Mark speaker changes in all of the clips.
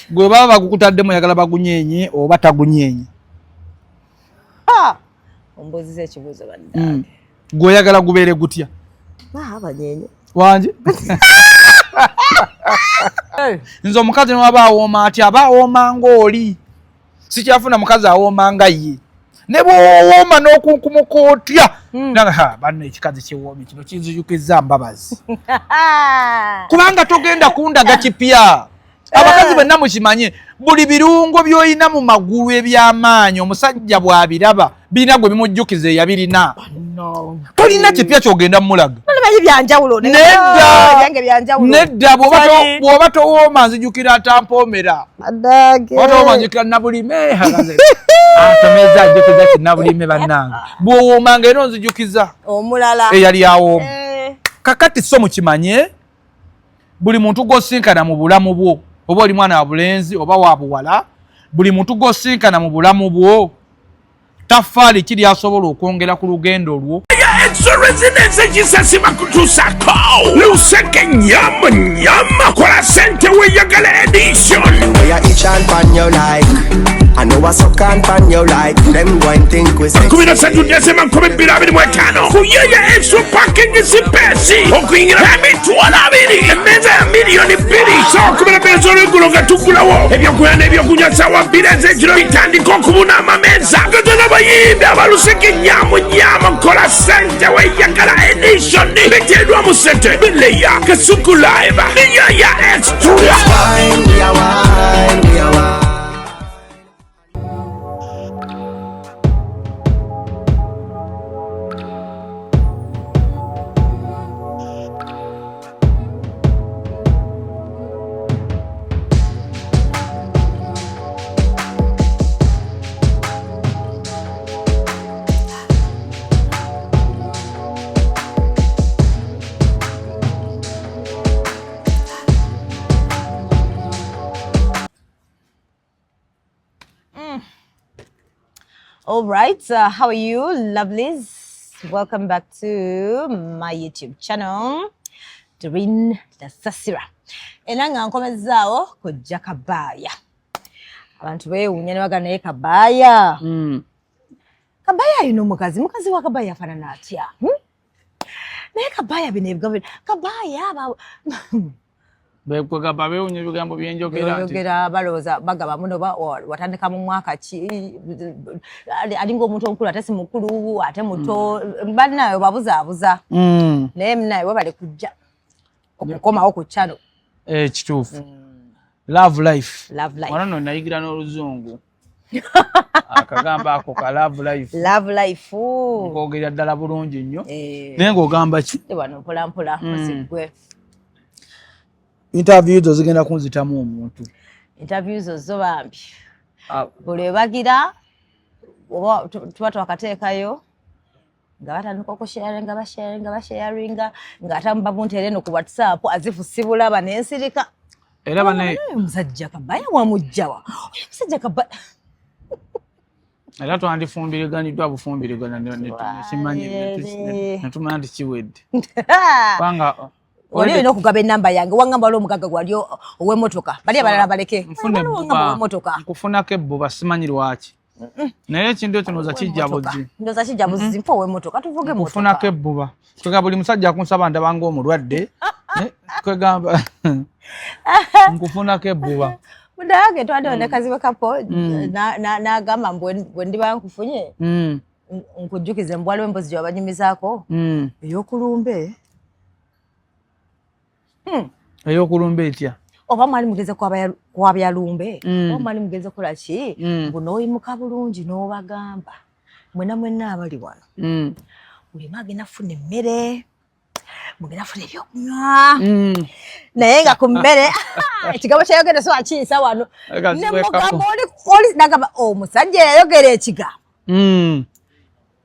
Speaker 1: Gwe baba bagukutaddemu oyagala bagunyeenye oba tagunyeenye?
Speaker 2: Ombuuziza ekibuuzo bannange.
Speaker 1: Gwe oyagala gubeere gutya?
Speaker 2: Banyenye.
Speaker 1: Wangi? Nze omukazi newaba awooma atya, aba awooma ng'oli. Sikyafuna mukazi awooma nga ye. Ne bw'owooma n'okunkumuka otya, banno ekikazi kiwoomye kino kinzijukizza Mbabazi. Kubanga togenda kundaga kipya. Abakazi bwenna mukimanye, buli birungo by'olina mu magulu eby'amaanyi omusajja bw'abiraba birina gwe bimujjukiza eyabirina. Tolina kipya ky'ogenda mulaga. Nedda, bw'oba towooma nzijukira atampoomera. Bw'oba towooma nzijukira Nabulime. Atomeza ajjukiza ki Nabulime bannange. Bw'owoomanga era onzijukiza
Speaker 2: omulala
Speaker 1: eyali awooma. Kakati so mukimanye, buli muntu gw'osinkana mu bulamu bwo, oba oli mwana wa bulenzi oba wa buwala, buli muntu gw'osinkana mu bulamu bwo tafaali ki lyasobola okwongera ku lugendo lwo.
Speaker 3: Residence ekisasi bakutusako Luseke nyama nyama kola sente weyagala edition.
Speaker 4: We are each and pan you like. I know I suck and pan you like. Them go and think we sexy.
Speaker 3: 13 Desemba 2025 ku Yaya Extra Parking Space, okuyingira 20,000, emmeeza ya 2,000,000. Sawa 12 z'olweggulo nga tuggulawo ebyokulya n'ebyokunywa, sawa 2 ez'ekiro bitandika okubuna amameeza gagana bayimbi abaluseke nyamu nyamu kola sente weyagala edition, biteedwa mu sente bileya Kasuku Live ne Yaya Extra.
Speaker 4: Wine, we are wine, we are wine.
Speaker 2: All right, how are you, lovelies? Welcome back to my YouTube channel, Doreen Nasasira. Era nga nkomezzaawo kujja Kabaaya. Abantu beewuunya ne bagamba, naye Kabaaya. Kabaaya alina omukazi, mukazi wa Kabaaya afaanana atya? Hmm? Naye Kabaaya bino ebigambo, Kabaaya aba
Speaker 5: Bekwegamba beewunya ebigambo byenjogera nti
Speaker 2: Oyogera balowooza bagaba muno watandika mu mwaka ki, alinga omuntu omukulu ate si mukulu ate muto, bannaye babuzaabuza. Naye munaye webale kujja okukomawo ku channel.
Speaker 1: Eh, kituufu, love life.
Speaker 2: Love life.
Speaker 5: Wano nno nayigira n'oluzungu, akagamba ako ka love life.
Speaker 2: Love life.
Speaker 5: Nkogerera ddala bulungi nnyo.
Speaker 2: Eh.
Speaker 1: Naye ng'ogamba ki?
Speaker 2: Wano mpola mpola ozigwe.
Speaker 1: Interview zo zigenda kunzitamu omuntu.
Speaker 2: Interview zo zo bambi
Speaker 5: Ah,
Speaker 2: buli webagira oba tuba twakateekayo nga batandika okusharinga, basharinga, basharinga, ng'ate babunteera eno ku WhatsApp azifu sibulaba nensirika.
Speaker 5: Era bane
Speaker 2: Oyo omusajja Kabaya wamugjawa? Oyo omusajja Kabaya.
Speaker 5: Era twandifumbiriganiddwa bufumbirigana simanyi netumanya nti kiwedde kubanga
Speaker 2: Oli olina okugaba enamba yange, wangamba wali omugagga gwali ow'emmotoka, bali abalala baleke.
Speaker 5: Nfuna
Speaker 2: Waliwo wangamba
Speaker 5: ebbuba.
Speaker 2: ow'emmotoka.
Speaker 5: Nkufunako ebbuba, simanyi lwaki, naye ekintu ekyo ndowooza kijja buzi.
Speaker 2: Ndowooza kijja buzi, mpa ow'emmotoka tuvuge
Speaker 5: Nkufunako
Speaker 2: emmotoka.
Speaker 5: ebbuba kwega buli musajja akunsaba ndaba ng'omulwadde. Kwegamba nkufunako ebbuba.
Speaker 2: Munange twaliwo ne Kazibwe Kapo n'agamba mbu bwe ndiba nkufunye nkujjukize mbu waliwo emboozi gye wabanyumizaako ey'okulumbe.
Speaker 5: Ey'okulumba etya?
Speaker 2: Oba mwali mugenze kwabya lumbe, oba mwali mugenze kukola ki, mbu n'oyimuka bulungi n'obagamba, mwena mwenna abali wano, buli omu agenda kufuna emmere, mugenda kufuna ebyokunywa, naye nga ku mmere ekigambo kyayogedde so akiyisa wano.
Speaker 5: Kazibwe Kapo.
Speaker 2: Nemugamba oli nagamba omusajja yayogera ekigambo,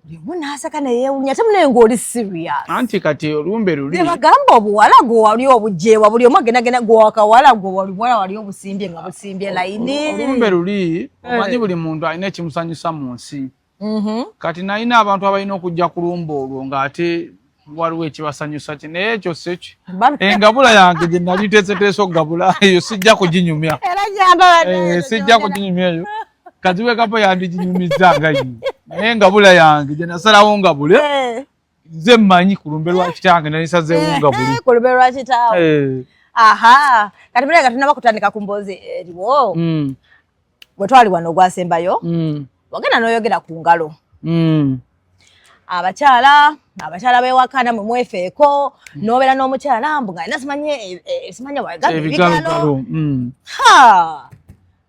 Speaker 2: buli omu n'aseka neyeewunya, ate munaye ng'oli serious.
Speaker 5: Anti kati olumbe luli
Speaker 2: Nebagamba obuwala gwe wali obujeewa, buli omu agendagenda gwe wakawala, gwe wali buwala wali obusimbye nga busimbye layini.
Speaker 5: Olumbe luli, omanyi buli muntu alina ekimusanyusa mu nsi. Kati nalina abantu abalina okujja ku lumbe olwo ng'ate
Speaker 1: Waliwo ekibasanyusa ki naye ekyo si engabula yange gye nali nteeseteese okugabula eyo sijja kuginyumya. Sijja kuginyumya eyo. Kazibwe Kapo yandiginyumizza nga ye, naye engabula yange gye nasalawo ngabule, nze mmanyi ku lumbe lwa kitange nalisazeewo ngabule.
Speaker 2: Ku lumbe lwa kitaawe. Aha, kati mulenga tunaba kutandika ku mboozi eriwo. Bwe twali wano ogwasembayo, wagenda n'oyogera ku ngalo. Abakyala b'ewaka namwe mwefeeko, n'obeera n'omukyala mbu nga alina simanye simanya wagamba ebigalo. Ha!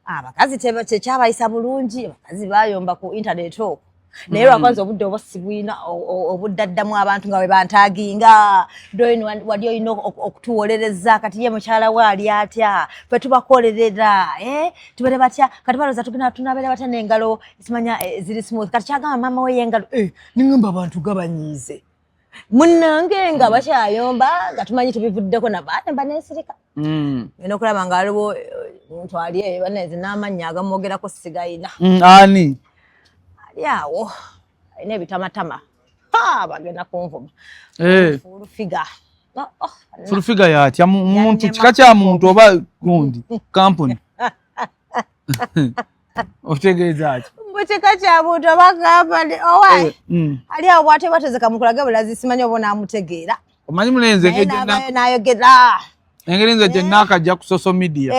Speaker 2: Abakazi tekyabayisa bulungi, abakazi bayomba ku internet okwo. Naye lwakwanza obudde oba sibwina obuddaddamu abantu nga bwe bantaaginga Doreen, wali olina okutuwolereza kati ye mukyala we ali atya, ffe tubakolerera, eh? Tubeere batya kati, balowooza tugenda tunabeera batya n'engalo simanya ziri smooth. Kati kyagamba maama we y'engalo, ningamba abantu gabanyiize munnange nga bakyayomba nga tumanyi tubivuddeko nabayomba nensirika. Ngenda okulaba nga waliwo omuntu ali eyo banenze n'amannya agamwogerako sigayina.
Speaker 1: Ani?
Speaker 2: Ali awo alina ebitamatama, bagenda kunvuma. Full Figure. Oh,
Speaker 1: Full Figure yatya muntu kika kya muntu oba gundi kampuni otegeeza ki?
Speaker 2: Mbu kika kya muntu oba kampani owa ali awo bwate bateze kamukulage bulazi simanyi oba onaamutegeera.
Speaker 1: Omanyi mulenze
Speaker 2: n'ayogera
Speaker 1: engeri nze gye naakajja ku social media,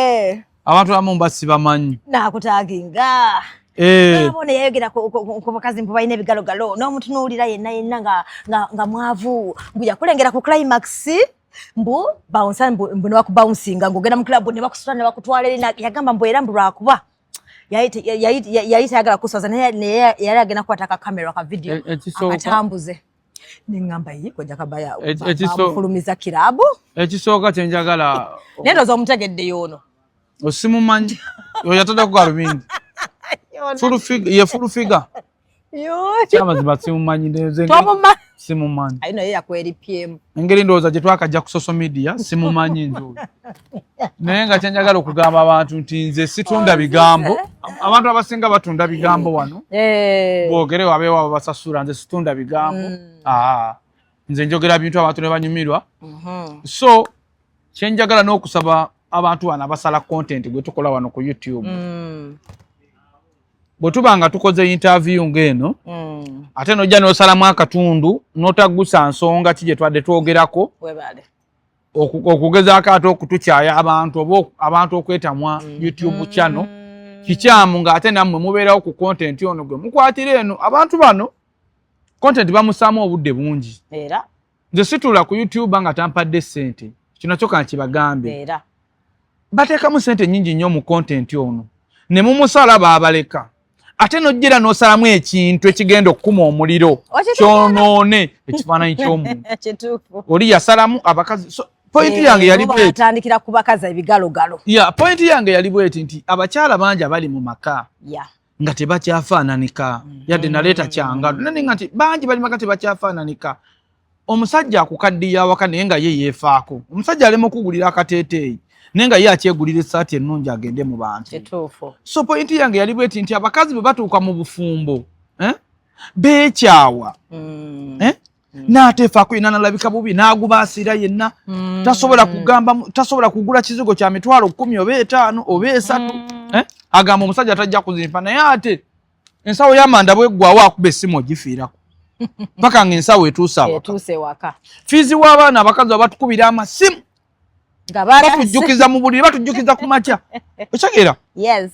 Speaker 1: abantu abamu mba sibamanyi.
Speaker 2: Naakutaaginga abona yayogera ku bakazi mbu balina ebigalogalo n'omutunuulira yenna yenna nga mwavu, mbu yakulengera ku Climax, mbu bouncer, mbu nebakubouncinga ng'ogenda mu club ne bakusula ne bakutwala eri. Yagamba mbu era mbu lwakuba yali tayagala kuswaza, naye yali agenda kukwata ka kamera ka video akatambuze. Neŋŋamba ye kojja kabaya bamufulumiza kirabu.
Speaker 1: Ekisooka kyenjagala
Speaker 2: Naye ndowooza omutegedde y'ono.
Speaker 1: Osimumanyi oyo yataddako galubindi ye Full Figure? Kyamazima simumanyi. Simumanyi.
Speaker 2: Ayi naye yakweripyemu.
Speaker 1: Engeri ndowooza gye twakajja ku social media, simumanyi nze oyo. Naye nga kyenjagala okugamba abantu nti nze situnda bigambo. Abantu abasinga batunda bigambo wano, boogere wabeewo ababasasula. Nze situnda bigambo. Nze njogera bintu abantu ne banyumirwa. So kyenjagala n'okusaba abantu bano abasala content gwe tukola wano ku YouTube, bwe tuba nga tukoze interview ng'eno, ate nojja n'osalamu akatundu n'otagusa nsonga ki gye twadde twogerako, okugezaako ate okutukyaya abantu oba abantu okwetamwa YouTube channel, kikyamu. Ng'ate nammwe mubeerawo ku content ono gwe mukwatira eno. Abantu bano content bamusaamu obudde bungi.
Speaker 2: Era
Speaker 1: Nze situula ku YouTube nga tampadde ssente. Kino kyo kankibagambe.
Speaker 2: Era
Speaker 1: Bateekamu ssente nnyingi nnyo mu content ono ne mumusala baabaleka, ate n'ojjera n'osalamu ekintu ekigenda okukuma omuliro kyonoone ekifaananyi ky'omuntu. Oli yasalamu abakazi. So point yange yali bweti.
Speaker 2: Atandikira ku bakazi ebigalogalo.
Speaker 1: Ya, point yange yali bweti nti abakyala bangi abali mu maka nga tebakyafaananika yadde naleeta kyangalo naye nga nti bangi bali maka tebakyafaananika. Omusajja akukaddiya awaka naye nga ye yeefaako. Omusajja alema okugulira akateeteeyi naye nga ye akyegulira essaati ennungi agende mu bantu. So point yange yali bweti nti abakazi bwe batuuka mu bufumbo, eh, beekyawa, eh? N'ateefaako yenna, nalabika bubi, n'agubaasira yenna, tasobola kugamba, tasobola kugula kizigo kya 100,000 oba 50 oba 30, eh? Agamba omusajja tajja kuzimpa, naye ate ensawo y'amanda bweggwawo akuba essimu ogifiirako paka ng'ensawo etuuse awaka.
Speaker 2: Etuuse waka.
Speaker 1: Fiizi w'abaana, abakazi abatukubira amasimu
Speaker 2: nga
Speaker 1: batujjukiza mu buliri, batujjukiza ku makya, okitegeera?
Speaker 2: Yes.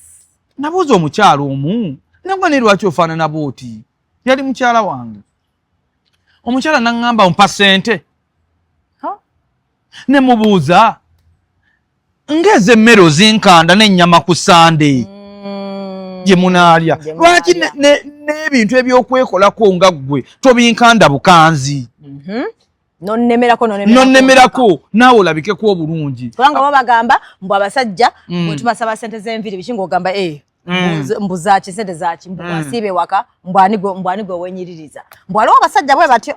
Speaker 1: Nabuuza omukyalo omu nagwa, naye lwaki ofaanana bwoti? Yali mukyala wange. Omukyala naŋŋamba, mpa sente. Ne mubuuza ng'ez'emmere ozinkanda n'ennyama ku Sande gye munaalya,
Speaker 2: Gye
Speaker 1: lwaki
Speaker 2: munaalya.
Speaker 1: n'ebintu ebyokwekolako nga ggwe tobinkanda bukanzi?
Speaker 2: Nonnemerako, nonnemerako.
Speaker 1: Nonnemerako naawe olabikeko obulungi.
Speaker 2: Kubanga bo bagamba mbu abasajja bwe tubasaba sente z'enviiri biki, ng'ogamba eh, mbu zaki, sente zaki, mbu bwasiiba ewaka, mbu ani gwe wenyiririza, mbu waliwo abasajja bwe batyo.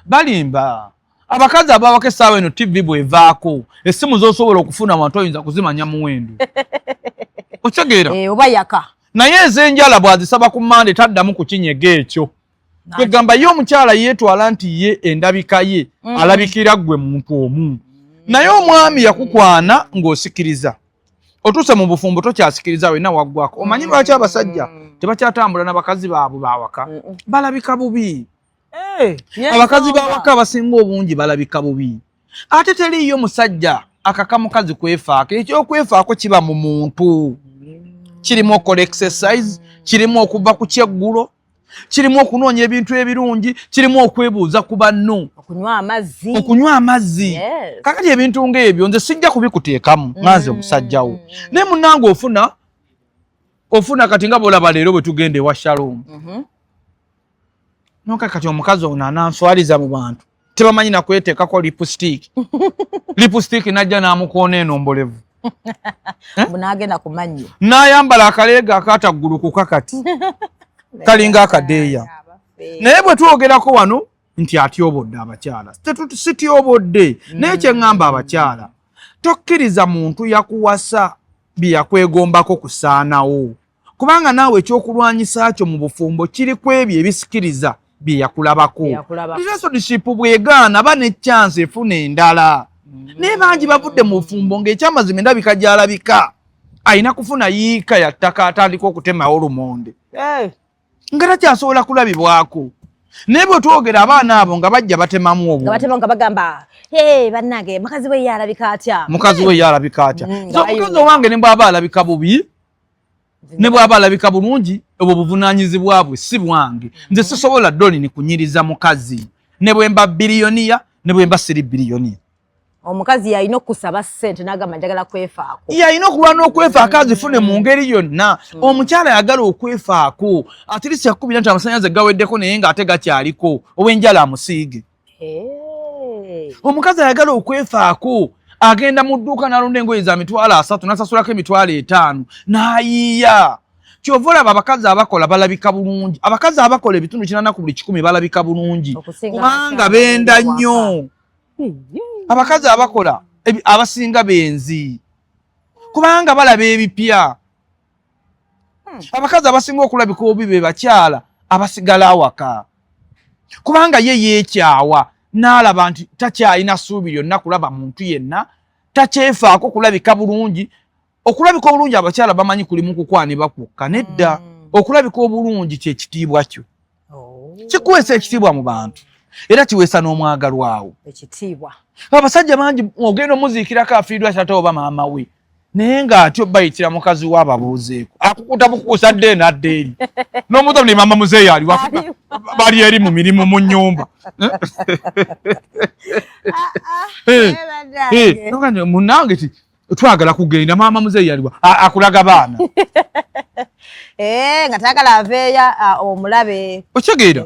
Speaker 1: Balimba. Abakazi abawaka essaawa eno TV bw'evaako, essimu z'osobola okufuna wantu oyinza kuzimanya muwendo, okitegeera?
Speaker 2: Eh, oba yaka.
Speaker 1: Naye ez'enjala bw'azisaba ku Mande taddamu kukinyega ekyo. Kwegamba ye omukyala yeetwala nti ye endabika ye alabikira ggwe muntu omu, naye omwami yakukwana ng'osikiriza, otuuse mu bufumbo tokyasikiriza, wenna waggwako. Omanyi lwaki abasajja tebakyatambula n'abakazi baabwe bawaka? Balabika bubi. Abakazi bawaka abasinga obungi balabika bubi, ate teriiyo musajja akaka mukazi kwefaako. Ekyokwefaako kiba mu muntu, kirimu okola exercise, kirimu okuva ku kyeggulo, kirimu okunoonya ebintu ebirungi, kirimu okwebuuza ku banno,
Speaker 2: okunywa amazzi.
Speaker 1: Okunywa amazzi. Kakati ebintu ng'ebyo nze sijja kubikuteekamu nga nze omusajjawo, naye munnange ofuna kati nga bwolaba leero bwe tugenda ewa Shalom, noka kati omukazi ono ananswaliza mu bantu, tebamanyi nakweteekako lipstick, lipstick najja n'amukoona eno mbolevu.
Speaker 2: Bunagenda ku mannyo.
Speaker 1: N'ayambala akaleega akataggulukuka kati kalinga akadeeya. Naye bwe twogerako wano nti atyobodde abakyala, sityobodde, naye kyeŋŋamba abakyala, tokkiriza muntu yakuwasa bye yakwegombako kusaanawo, kubanga naawe ekyokulwanyisa kyo mu bufumbo kiri ku ebyo ebisikiriza bye yakulabako.
Speaker 2: Bye yakulabako.
Speaker 1: Relationship bwegaana, ba ne chance efuna endala, naye bangi bavudde mu bufumbo ng'ekyamazima endabika gy'alabika alina kufuna yiika ya ttaka atandika okutemawo lumonde nga takyasobola kulabibwako. Naye bwe twogera, abaana abo nga bajja batemamu
Speaker 2: nga
Speaker 1: obwo
Speaker 2: batema nga bagamba, "Hey, bannange, mukazi we ye alabika atya?"
Speaker 1: Mukazi we ye alabika atya? So
Speaker 2: nga
Speaker 1: omukazi owange ne bw'aba alabika bubi, ne bw'aba alabika bulungi, obwo buvunaanyizibwa bwe, si bwange. Nze sisobola dolini kunyiriza mukazi, ne bwe mba billionaire, ne bwe mba siri billionaire.
Speaker 2: Omukazi yalina okusaba ssente n'agamba, "Njagala kwefaako."
Speaker 1: Yalina okulwana okwefaako, azifune mu ngeri yonna. Omukyala ayagala okwefaako, at least yakubira nti amasannyalaze gaweddeko, naye ng'ate gakyaliko, ow'enjala amusiige. Omukazi ayagala okwefaako agenda mu dduuka n'alonda engoye za 300,000, n'asasulako 50,000 n'ayiiya. Kyova olaba abakazi abakola balabika bulungi. Abakazi abakola 80% balabika bulungi
Speaker 2: Okusinga
Speaker 1: kubanga
Speaker 2: abakyala
Speaker 1: benda
Speaker 2: abali
Speaker 1: nnyo. Abakazi abakola abasinga benzi kubanga balaba ebipya. Abakazi abasinga okulabika obubi be bakyala abasigala awaka, kubanga ye yeekyawa n'alaba nti takyalina ssuubi lyonna kulaba muntu yenna, takyefaako kulabika bulungi. Okulabika obulungi abakyala bamanyi kuli mu kukwanibwa kwokka. Nedda, okulabika obulungi kyekitiibwa kyo. Kikuweesa ekitiibwa mu bantu era kiweesa n'omwagalwawo
Speaker 2: ekitiibwa.
Speaker 1: Abasajja bangi ogenda omuziikirako afiirwa taata oba maama we, naye ng'atyo bayitira mukazi we ababuuzeeko, akukuta bukukusa dde enadda eri n'omuto ne maama muzeeyi aliwa, bali eri mu mirimu mu nnyumba. Eh, eh, munange ti twagala kugenda, maama muzeeyi aliwa, akulaga baana.
Speaker 2: Eh, nga tayagala aveeya omulabe.
Speaker 1: Okitegeera?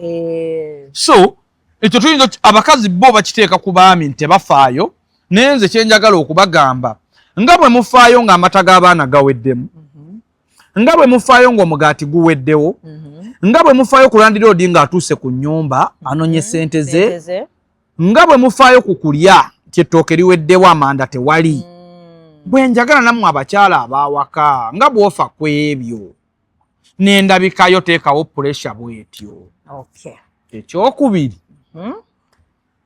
Speaker 1: So ekyo tuyinza abakazi bo bakiteeka ku baami nti tebafaayo, naye nze kyenjagala okubagamba, nga bwe mufaayo ng'amata g'abaana gaweddemu, nga bwe mufaayo ng'omugaati guweddewo, nga bwe mufaayo ku landiroodi ng'atuuse ku nnyumba anonye ssente ze, nga bwe mufaayo ku kulya nti ettooke liweddewo, amanda tewali, bwe njagala nammwe abakyala ab'awaka, nga bw'ofa ku ebyo n'endabikayo, teekawo pressure bw'etyo. Ekyokubiri,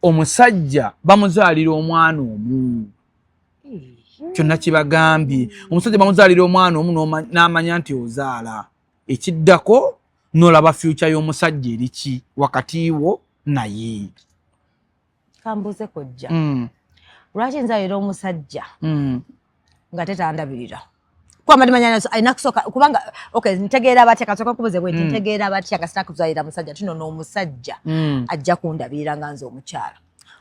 Speaker 1: omusajja bamuzaalira omwana omu. Kyonna kibagambye, omusajja bamuzaalira omwana omu, n'amanya nti ozaala ekiddako, n'olaba future y'omusajja eriki wakati wo naye.
Speaker 2: Kambuuze kojja. Lwaki nzaalira omusajja nga tetandabirira? Kuba ndimanya alina kusooka kubanga, okay, ntegeera batya, kasooka kubuze bwe nti ntegeera batya nga sina kuzaalira musajja tino n'omusajja ajja kundabirira nga nze omukyala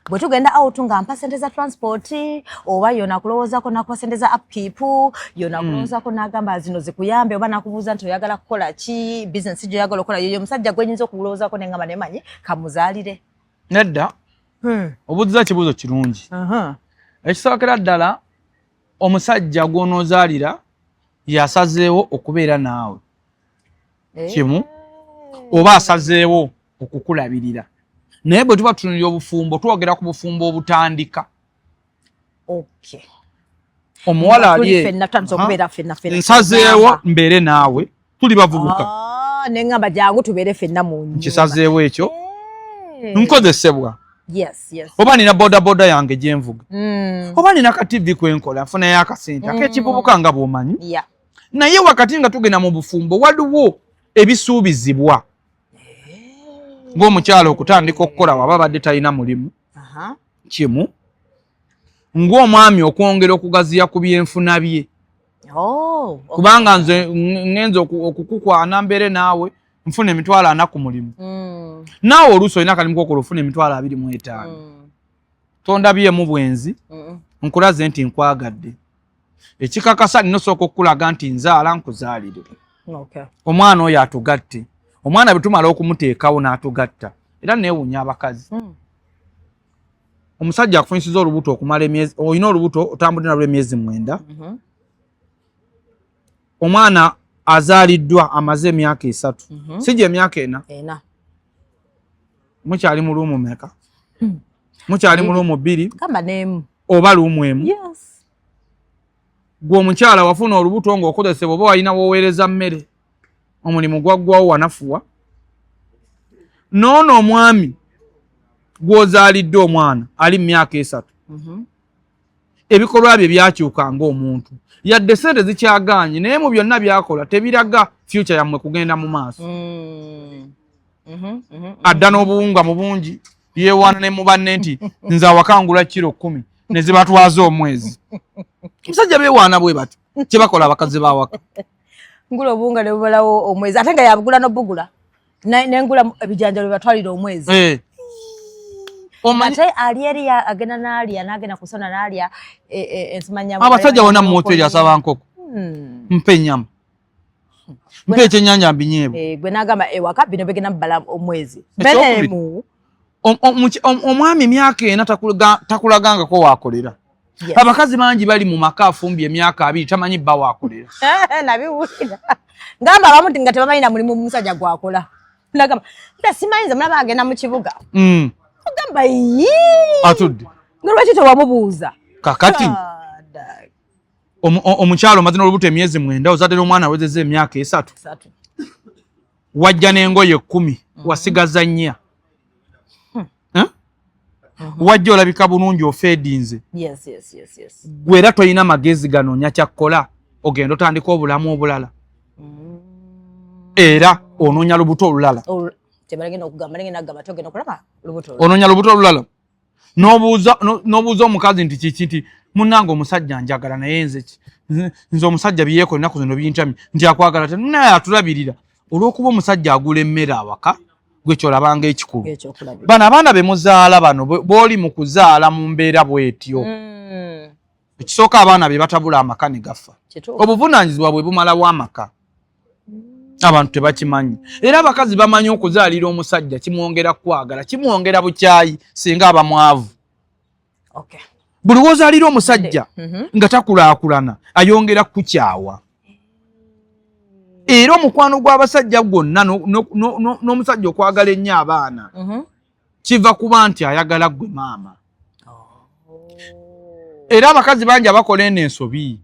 Speaker 2: bwe tugenda out, nga mpa sente za transport, oba yona kulowoozako nakuwa sente za upkeep, yona kulowoozako n'agamba zino zikuyambe, oba nakubuuza nti oyagala kukola ki, business gyoyagala okukola, yoyo omusajja gwenyinza okulowoozako nengamba nemanyi kamuzaalire?
Speaker 1: Nedda, obuuziza kibuuzo kirungi. Ekisookera ddala, omusajja gw'onoozaalira yasazeewo okubeera naawe kimu, oba asazeewo okukulabirira. Naye bwe tuba tutunulira obufumbo, twogera ku bufumbo obutandika. Omuwala ali
Speaker 2: Tuli ffenna, tutandise okubeera ffenna ffenna.
Speaker 1: Nsazeewo mbeere naawe, tuli bavubuka.
Speaker 2: Ah, Ah, neŋŋamba jangu tubeere ffenna mu nyumba.
Speaker 1: Nkisazeewo ekyo. Nkozesebwa.
Speaker 2: Yes.
Speaker 1: Oba nina bodaboda yange gyenvuga, oba nina ka TV kwenkola nfunayo akasente ak'ekivubuka nga bw'omanyi. Naye wakati nga tugenda mu bufumbo, waliwo ebisuubizibwa ng'omukyala okutandika okukola waba abadde talina mulimu. Kimu, ng'omwami okwongera okugaziya ku byenfuna bye. Kubanga nze ngenza okukukwana mbeere naawe, nfuna 400,000 ku mulimu. Naawe oluusi olina akalimu kokola, ofuna 25,000. Tondabyemu bwenzi. Nkulaze nti nkwagadde, ekikakasa nina osooka okukulaga nti nzaala nkuzaalire. Omwana oyo atugatte. Omwana bwe tumala okumuteekawo n'atugatta, era neewuunya abakazi. Omusajja akufunyisiza olubuto okumala emyezi, olina olubuto otambudde nalwo emyezi 9. Omwana azaaliddwa amaze emyaka 3, si gye emyaka 4.
Speaker 2: 4.
Speaker 1: Mukyali mu room meka? Mukyali mu room 2?
Speaker 2: Gamba n'emu.
Speaker 1: Oba room 1?
Speaker 2: Yes.
Speaker 1: Gwe omukyala wafuna olubuto ng'okozesebwa, oba walina woweereza mmere, omulimu gwaggwawo, wanafuwa. Noono omwami gw'ozaalidde omwana ali mu myaka 3, ebikolwa bye byakyuka ng'omuntu, yadde sente zikyagaanye, naye mu byonna byakola tebiraga future yammwe kugenda mu maaso. Adda n'obuwunga mu bungi, yeewaana ne mu banne nti nze awaka ngula kiro 10 ne zibatwaza omwezi. Omusajja beewaana bwe batyo kye bakola abakazi b'awaka.
Speaker 2: Ngula obuwunga ne bubalawo omwezi, ate nga yabugula n'obugula. Nengula ebijanjalo bibatwalira omwezi. Ate ali eri agenda n'alya, n'agenda kusona n'alya ensimanya.
Speaker 1: Abasajja bonna mu hoteri asaba nkoko, mpa ennyama, mpa ekyennyanja mbinyeebwa.
Speaker 2: Eh, gwe n'agamba ewaka bino bigenda mubala omwezi.
Speaker 1: Ekyokubiri.
Speaker 2: Benemu.
Speaker 1: Omwami emyaka 4 takulagangako waakolera. Abakazi bangi bali mu maka, afumbye emyaka 20, tamanyi bba waakolera.
Speaker 2: Nabiwulira, ngamba abamu nga tebamanyi na mulimu musajja gwakola. Nagamba nta simanyi, nze mulaba agenda mu kibuga. Ogamba yi
Speaker 1: Atudde.
Speaker 2: Nga lwaki tewamubuuza?
Speaker 1: Kakati
Speaker 2: Ah,
Speaker 1: omukyala omaze n'olubuto emyezi 9, ozadde n'omwana awezezza emyaka 3.
Speaker 2: 3.
Speaker 1: Wajja n'engoye 10, wasigaza 4. Eh? Wajja olabika bulungi, ofeedinze.
Speaker 2: Yes.
Speaker 1: Gwe era tolina magezi ganoonya kyakkola, ogenda otandika obulamu obulala, era onoonya lubuto olulala.
Speaker 2: Kyebalagenda okugamba, nengenda kugamba togenda okulaba lubuto olwo.
Speaker 1: Onoonya lubuto olulala, n'obuuza omukazi nti kiki, nti munnange omusajja njagala, naye nze nze omusajja byeyekola ennaku zino bintamye. Nti akwagala te naye atulabirira, olw'okuba omusajja agula emmere awaka, gwe kyolabanga ekikulu.
Speaker 2: Ekyokulabira.
Speaker 1: Bano abaana be muzaala bano b'oli mu kuzaala mu mbeera bw'etyo, ekisooka abaana be batabula amaka ne gafa. Obuvunaanyizibwa bwe bumalawo amaka, abantu tebakimanyi. Era abakazi bamanyi okuzaalira omusajja kimwongera kwagala, kimwongera bukyayi singa aba mwavu. Buli wozaalira omusajja nga takulaakulana, ayongera kukukyawa. Era omukwano gw'abasajja gwonna n'omusajja okwagala ennyo abaana kiva kuba nti ayagala ggwe maama. Era abakazi bangi abakola eno ensobi,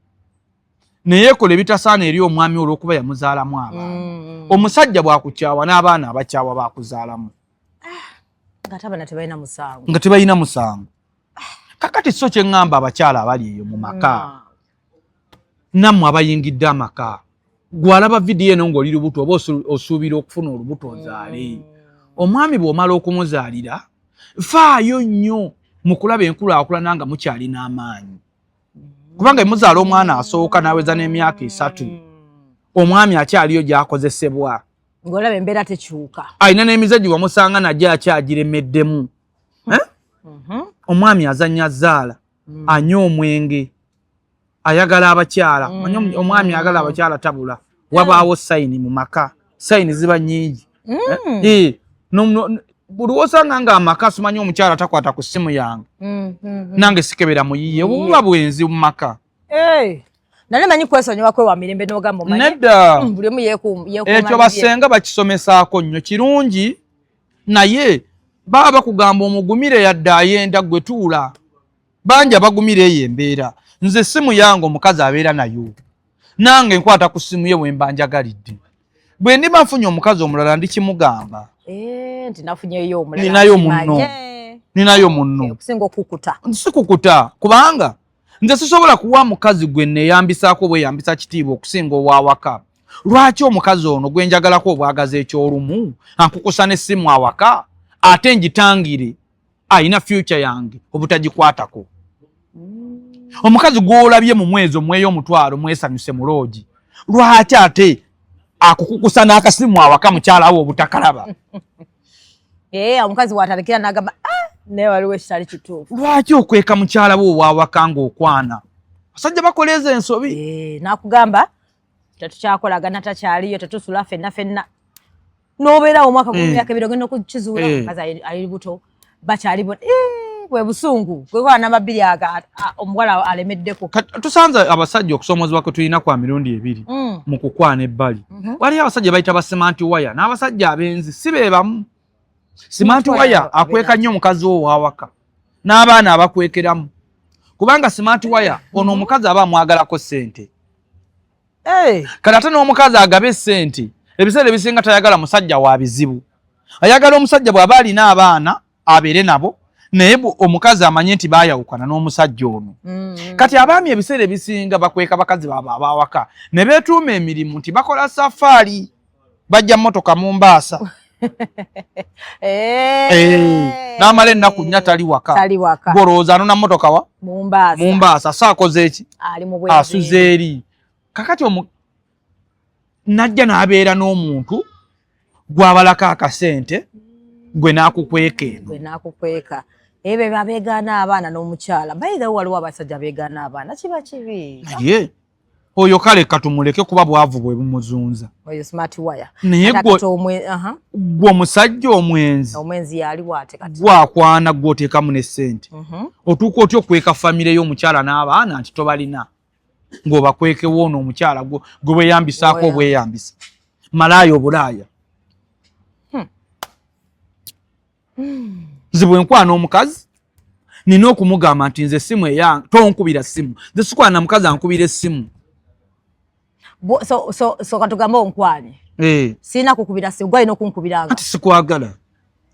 Speaker 1: naye ekola ebitasaana eri omwami olw'okuba yamuzaalamu abaana. Omusajja bw'akukyawa n'abaana abakyawa bakuzaalamu.
Speaker 2: Nga ate abaana tebalina musango.
Speaker 1: Nga tebalina musango. Kakati so kyeŋŋamba abakyala abali eyo mu maka, nammwe abayingidde amaka, gwalaba vidiyo eno ng'oli lubuto oba osuubira okufuna olubuto ozaale, omwami bw'omala okumuzaalira, faayo nnyo mu kulaba enkulaakulana nga mukyalina amaanyi, kubanga emuzaala omwana asooka n'aweza n'emyaka 3, omwami akyaliyo gy'akozesebwa.
Speaker 2: Ng'olaba embeera tekyuka.
Speaker 1: Alina n'emize gye wamusanga nagyo akyagiremeddemu. Eh? Omwami azannya zaala, anywa omwenge, ayagala abakyala. Manyi omwami ayagala abakyala tabula, wabaawo sign mu maka, sign ziba nnyingi. Eh, eh, buli wosanga nga amaka simanyi omukyala takwata ku ssimu yange, nange sikebera muyiye, obuba bwenzi mu maka.
Speaker 2: Eh, nale manyi kwesonyiwa kwewa mirembe n'ogamba omanyi
Speaker 1: Nedda.
Speaker 2: Buli omu yeekuuma
Speaker 1: Ekyo
Speaker 2: bibye.
Speaker 1: Basenga bakisomesaako nnyo, kirungi, naye baba bakugamba omugumire yadde ayenda, gwe tuula. Bangi abagumira eyo embeera. Nze essimu yange omukazi abeera nayo, nange nkwata ku ssimu ye wemba njagalidde. Bwe ndiba nfunye omukazi omulala ndikimugamba.
Speaker 2: Eh, nti nafunyeyo omulala.
Speaker 1: Ninayo munno. Ninayo munno.
Speaker 2: Eh, okusinga okukuta.
Speaker 1: Sikukuta kubanga nze sisobola kuwa mukazi gwe neyambisaako bweyambisa kitiibwa okusinga ow'awaka. Lwaki omukazi ono gwe njagalako obwagazi ekyolumu ankukusa n'essimu awaka ate ngitangire alina future yange obutagikwatako? Omukazi gw'olabye mu mwezi omweyo omutwalo mwesanyuse mu loogi, lwaki ate akukukusa n'akasimu awaka mukyala wo obutakalaba?
Speaker 2: Eh, omukazi watandikira n'agamba ah, naye waliwo ekitali kituufu.
Speaker 1: Lwaki okweka mukyala wo ow'awaka ng'okwana? Abasajja bakola ezo ensobi.
Speaker 2: Eh, n'akugamba tetukyakolagana, takyaliyo, tetusula fenna fenna, n'obeerawo omwaka gumu, emyaka ebiri, ogenda okukizuula omukazi ali lubuto, bakyali bo. Eh, bwe busungu gwekola namba bbiri aga omuwala alemeddeko.
Speaker 1: Tusanze abasajja okusoomozebwa kwe tulina kwa mirundi ebiri mu kukwana ebbali. Waliyo abasajja bayita ba smart wire n'abasajja abenzi si be bamu. Smart wire akweka nnyo omukazi wo ow'awaka n'abaana abakwekeramu, kubanga smart wire ono omukazi aba amwagalako ssente. Kati ate n'omukazi agaba essente ebiseera ebisinga tayagala musajja wa bizibu, ayagala omusajja bw'aba alina abaana abeere nabo, naye omukazi amanye nti baayawukana n'omusajja ono. Kati abaami ebiseera ebisinga bakweka bakazi baabwe abawaka ne beetuuma emirimu nti bakola safaari, bajja mmotoka Mumbaasa.
Speaker 2: Eh.
Speaker 1: N'amala ennaku 4 tali waka.
Speaker 2: Tali waka.
Speaker 1: Gw'olowooza anona mmotoka wa
Speaker 2: Mumbaasa.
Speaker 1: Mumbaasa, saakoze eki?
Speaker 2: Ali mu bwereere.
Speaker 1: Asuze eri. Kakati najja n'abeera n'omuntu gw'abalako akasente, gwe n'akukweka eno.
Speaker 2: Gwe n'akukweka. Ebyo abeegaana abaana n'omukyala. By the way, waliwo abasajja abeegaana abaana, kiba kibi.
Speaker 1: Naye oyo kale katumuleke kuba bwavu bwe bumuzunza.
Speaker 2: Oyo smart wire.
Speaker 1: Naye
Speaker 2: Ate akati aha.
Speaker 1: Gwe omusajja omwenzi.
Speaker 2: Omwenzi yali waate kati.
Speaker 1: Gwakwana gw'oteekamu ne ssente. Otuuka otya okweka famire y'omukyala n'abaana nti tobalina, ng'obakwekewo ono omukyala gwe weeyambisaako obweyambisa malaaya obulaaya? Nze bwe nkwana omukazi nina okumugamba nti nze essimu eyange tonkubira ssimu, nze sikwana mukazi ankubira essimu.
Speaker 2: So katugambe onkwanye. Sirina kukubira ssimu, gwalina okunkubiranga.
Speaker 1: Ati sikwagala.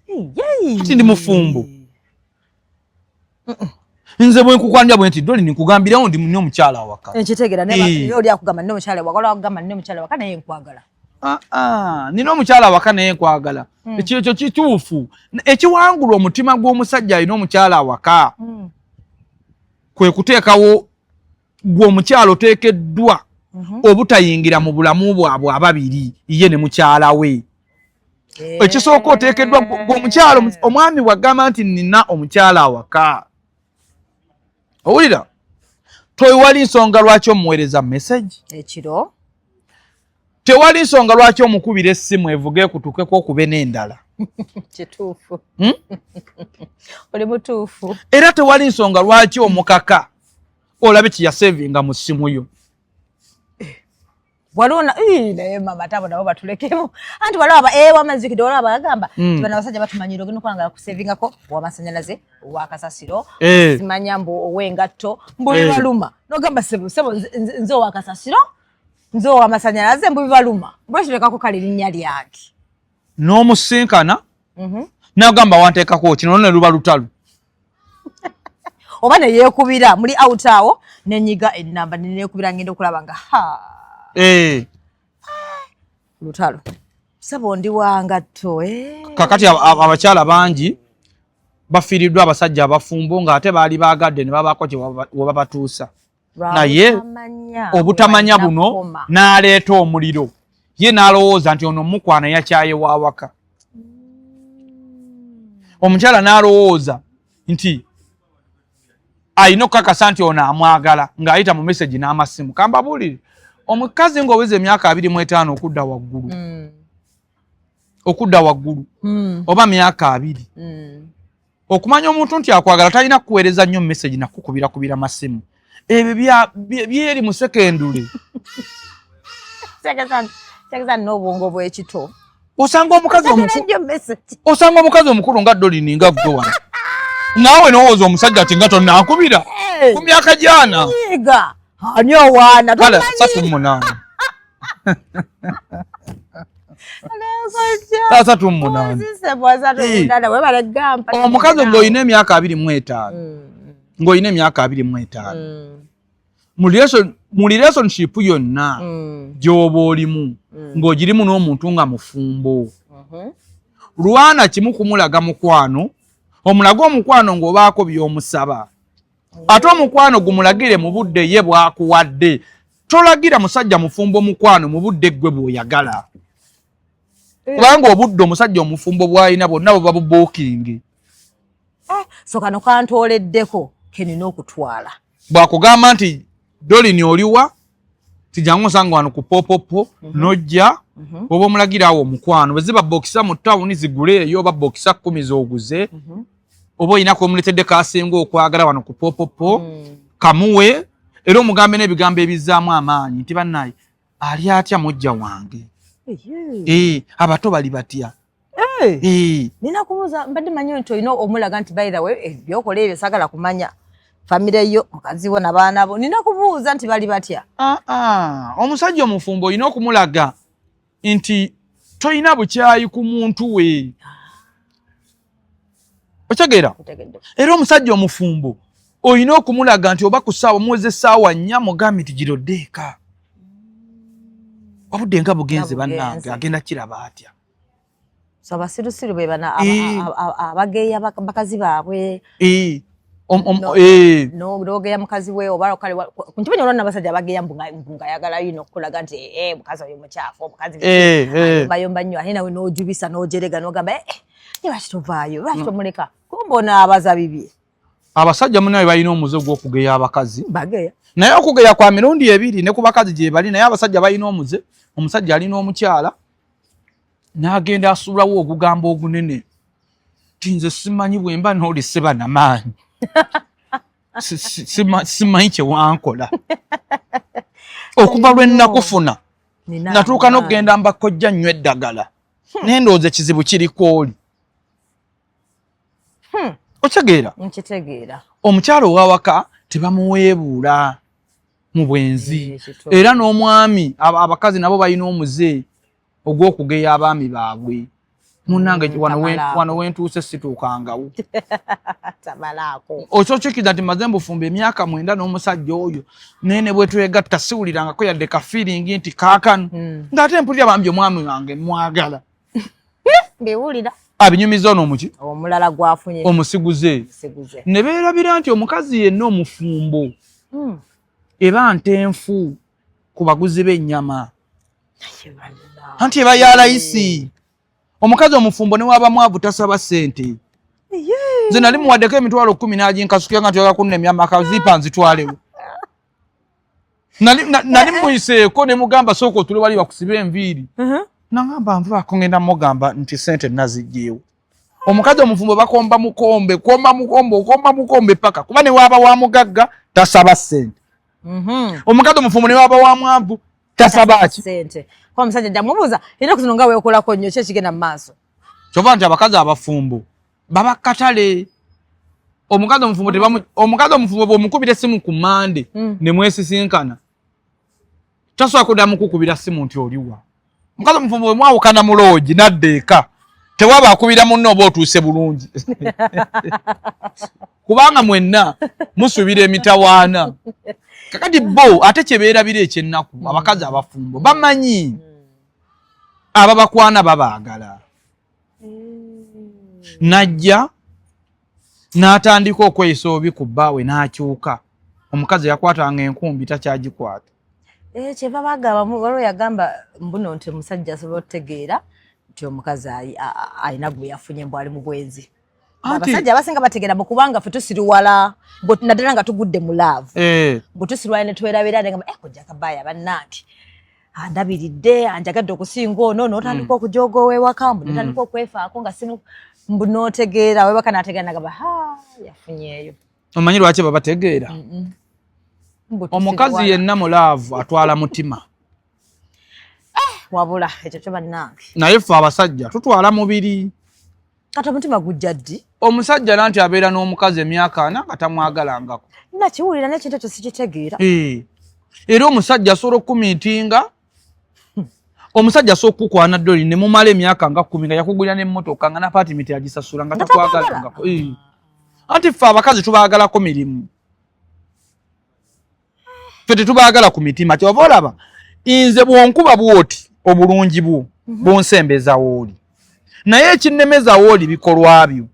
Speaker 2: Hey,
Speaker 1: Ati ndi mufumbo. Nze bwe nkukwanja bwe nti Doli nkugambirawo ndi munne omukyala awaka.
Speaker 2: Nkitegeera, naye oli akugamba nina omukyala awaka, oli akugamba nina omukyala awaka naye nkwagala.
Speaker 1: Ah, ah, nina omukyala awaka naye nkwagala. Ekyo ekyo kituufu. Ekiwangula omutima gw'omusajja alina omukyala awaka kwe kuteekawo gwe omukyala oteekeddwa obutayingira mu bulamu bwabwe ababiri, ye ne mukyala we. Ekisooka oteekeddwa gwe omukyala, omwami bw'agamba nti nina omukyala awaka, owulira tewali nsonga lwaki omuweereza message
Speaker 2: ekiro,
Speaker 1: tewali nsonga lwaki omukubira essimu evuge ekutuukeko okube n'endala.
Speaker 2: Kituufu. Oli mutuufu.
Speaker 1: Era tewali nsonga lwaki omukaka olabe kyeyasevinga mu ssimu yo.
Speaker 2: Waliwo naye mama tabo nabo batulekemu, anti waliwo aba wamazikidde, waliwo abagamba nti bano abasajja batumanyira, ogenda okuba nga bakusevingako ow'amasannyalaze, ow'akasasiro, simanya mbu ow'engatto, mbu bibaluma, n'ogamba sebo sebo nze ow'akasasiro, nze ow'amasannyalaze, mbu bibaluma, mbwekiteekako kale erinnya lyange.
Speaker 1: N'omusinkana n'agamba wanteekako kino, ne luba lutalo.
Speaker 2: Oba neyeekubira muli out awo, nenyiga enamba neneekubira, ngenda okulaba nga ha lutalo, sebo ndi wangatto.
Speaker 1: Kakati abakyala bangi bafiiriddwa abasajja abafumbo ng'ate baali baagadde ne babaako kye we babatuusa, naye obutamanya buno n'aleeta omuliro, ye n'alowooza nti ono mukwana yakyaye wawaka, omukyala n'alowooza nti alina okukakasa nti ono amwagala ng'ayita mu message n'amasimu. Kambabuulire, omukazi ng'oweza emyaka 25 okudda waggulu, okudda waggulu oba myaka 20, okumanya omuntu nti akwagala talina kukuweereza nnyo message nakukubira masimu. Ebyo byeri mu secondary.
Speaker 2: Tegeza n'obwongo bw'ekito.
Speaker 1: Osanga omukazi omukulu,
Speaker 2: Nnyo message.
Speaker 1: Osanga omukazi omukulu nga Dolini nga ggwe wano, naawe nowooza omusajja ati nga tonankubira ku myaka gyana.
Speaker 2: Yiga ani owaana?
Speaker 1: Kale 38. 38. Omukazi ng'olina emyaka 25, ng'olina emyaka 25, mu relationship yonna gy'oba olimu, ng'ogirimu n'omuntu nga mufumbo, lwana kimu kumulaga mukwano. Omulage omukwano ng'obaako by'omusaba, ate omukwano gumulagire mu budde ye bw'akuwadde. Tolagira musajja mufumbo mukwano mu budde ggwe bw'oyagala, kubanga obudde omusajja omufumbo bw'alina bwonna buba bubookingi.
Speaker 2: So kano kantooleddeko kenina okutwala.
Speaker 1: Bw'akugamba nti, "Dolini, oliwa? Tijangu nsanga wano ku popopo," nojja oba omulagira awo omukwano. Bwe ziba bokisa mu tawuni zigule eyo, oba bokisa 10 z'oguze, oba olina kwomuletedde kasinga okwagala wano ku popopo, kamuwe. Era omugambe n'ebigambo ebizzaamu amaanyi nti, "Bannaye, ali atya mujja wange? Eh, abato bali batya?" Eh.
Speaker 2: Nina kubuuza, mbadde manyi nti olina omulaga nti, "By the way, ebyokola ebyo sagala kumanya famire yo, mukazi wo nabaana bo." Nina kubuuza nti bali batya?
Speaker 1: Ah, ah. Omusajja omufumbo olina okumulaga nti tolina bukyayi ku muntu we, okitegeera?
Speaker 2: Ntegedde.
Speaker 1: Era omusajja omufumbo olina okumulaga nti oba ku ssaawa muweze essaawa 4, mugambe nti, "Girodde eka, obudde nga bugenze."
Speaker 2: Nga bugenze.
Speaker 1: Bannange, agenda kiraba atya?
Speaker 2: So abasirusiru be bana abageya bakazi baabwe.
Speaker 1: Eh,
Speaker 2: No. Nogeya mukazi we oba kale nkimanyi olwa nabasajja abageya mbu nga ayagala yino okukulaga nti, "Eh, mukazi oyo mukyafu, omukazi bayomba nnyo," ate nawe n'ojubisa n'ojerega n'ogamba, "Eh, eh, lwaki tovaayo? Lwaki tomuleka?" Kumbe onaabaza bibye.
Speaker 1: Abasajja munawe balina omuze gw'okugeya abakazi.
Speaker 2: Bageya.
Speaker 1: Naye okugeya kwa mirundi ebiri, ne ku bakazi gye bali, naye abasajja balina omuze. Omusajja alina omukyala n'agenda asuulawo ogugambo ogunene ti, "Nze simanyi bwe mba n'oli siba namaanyi. Simanyi kye wankola okuva lwe nnakufuna.
Speaker 2: Nina
Speaker 1: Natuuka
Speaker 2: amaanyi.
Speaker 1: n'okugenda mbakojja nnyo eddagala, naye ndowooza ekizibu kiri kwoli." Okitegeera?
Speaker 2: Nkitegeera.
Speaker 1: Omukyala owawaka tebamuweebuula mu bwenzi.
Speaker 2: Kituufu.
Speaker 1: Era n'omwami, abakazi nabo balina omuze ogw'okugeya abaami baabwe. Munnange,
Speaker 2: Tamalaako.
Speaker 1: wano wentuuse situukangawo.
Speaker 2: Tamalaako.
Speaker 1: Okyokikiriza nti maze mbufumba emyaka 9 n'omusajja oyo, naye ne bwetwegatta siwulirangako yadde ka feeling nti kaakano, ng'ate mpulira bambi omwami wange mwagala.
Speaker 2: Mbiwulira.
Speaker 1: Abinyumiza ono omuki?
Speaker 2: Omulala gwafunye.
Speaker 1: Omusiguze.
Speaker 2: Siguze.
Speaker 1: Ne beerabira nti omukazi yenna omufumbo eba ntenfu ku baguzi b'ennyama, anti eba ya layisi. Omukazi omufumbo ne waba mwavu tasaba ssente. Nze nali muwaddeko emitwalo 10 n'aginkasukira nga nti kunnemya amakazipa nzitwalewo. Nali muyiseeko ne mugamba, "Sooka otule wali bakusibe enviiri." Nagamba, "Nvaako, ngenda mugamba nti sente nazigyewo." Omukazi omufumbo bakomba mukombe, komba mukombe, okomba mukombe paka kuba ne waaba wa mugagga tasaba ssente. Omukazi omufumbo ne waaba wa mwavu tasaba ki?
Speaker 2: Sente. Kwa omusajja jamubuuza ennaku zino nga weekolako nnyo, ki ekigenda mu maaso?
Speaker 1: Kyova nti abakazi abafumbo baba katale. Omukazi omufumbo omukazi omufumbo bw'omukubira essimu ku Mande ne mwesisinkana, tasobola kuddamu kukubira ssimu nti oliwa. Omukazi omufumbo bwe mwawukana mu loogi nadda eka, tewaba akubira munne oba otuuse bulungi, kubanga mwenna musuubira emitawaana. Kakati bo ate kyebeerabira ekyennaku, abakazi abafumbo bamanyi ababakwana babaagala. Najja n'atandika okweyisa obi ku bbaawe n'akyuka. Omukazi yakwatanga enkumbi takyagikwata.
Speaker 2: Eh, kyeva bagamba waliwo yagamba mbuno nti omusajja asobola okutegeera nti omukazi alina gwe yafunye, mbu ali mu bwenzi. Abasajja abasinga bategeera mbu kubanga ffe tusiriwala, naddala nga tugudde mu love, bwe tusiriwala ne twerabira negamba, "Eh, kojja kabaaya bannange andabiridde, anjagadde okusinga ono." N'otandika okujooga ow'ewaka, mbu notandika okwefaako nga simu, mbu n'otegeera ow'ewaka n'ategeera nagamba, "Ha, yafunyeeyo."
Speaker 1: Omanyi lwaki babategeera?
Speaker 2: Mbu
Speaker 1: Omukazi
Speaker 2: tusiriwala.
Speaker 1: yenna mu love atwala mutima.
Speaker 2: Wabula ekyo kyo bannange.
Speaker 1: Naye ffe abasajja tutwala mubiri.
Speaker 2: Kati omutima gujja ddi?
Speaker 1: Omusajja nanti abeera n'omukazi emyaka 40 nga tamwagalangako.
Speaker 2: Nakiwulira n'ekintu ekyo sikitegeera.
Speaker 1: Eh. Era omusajja asobola okumiitinga. Omusajja asobola okukukwana ddoli ne mumala emyaka nga 10 nga yakugulira n'emmotoka nga n'apaatimenti agisasula nga
Speaker 2: Nga
Speaker 1: takwagala.
Speaker 2: takwagala.
Speaker 1: Anti ffe abakazi tubaagalako mirimu, ffe tetubaagala ku mitima. Kyova olaba nze bwonkuba bwoti, obulungi bwo bunsembeza wooli, naye ekinnemeza wooli bikolwa byo.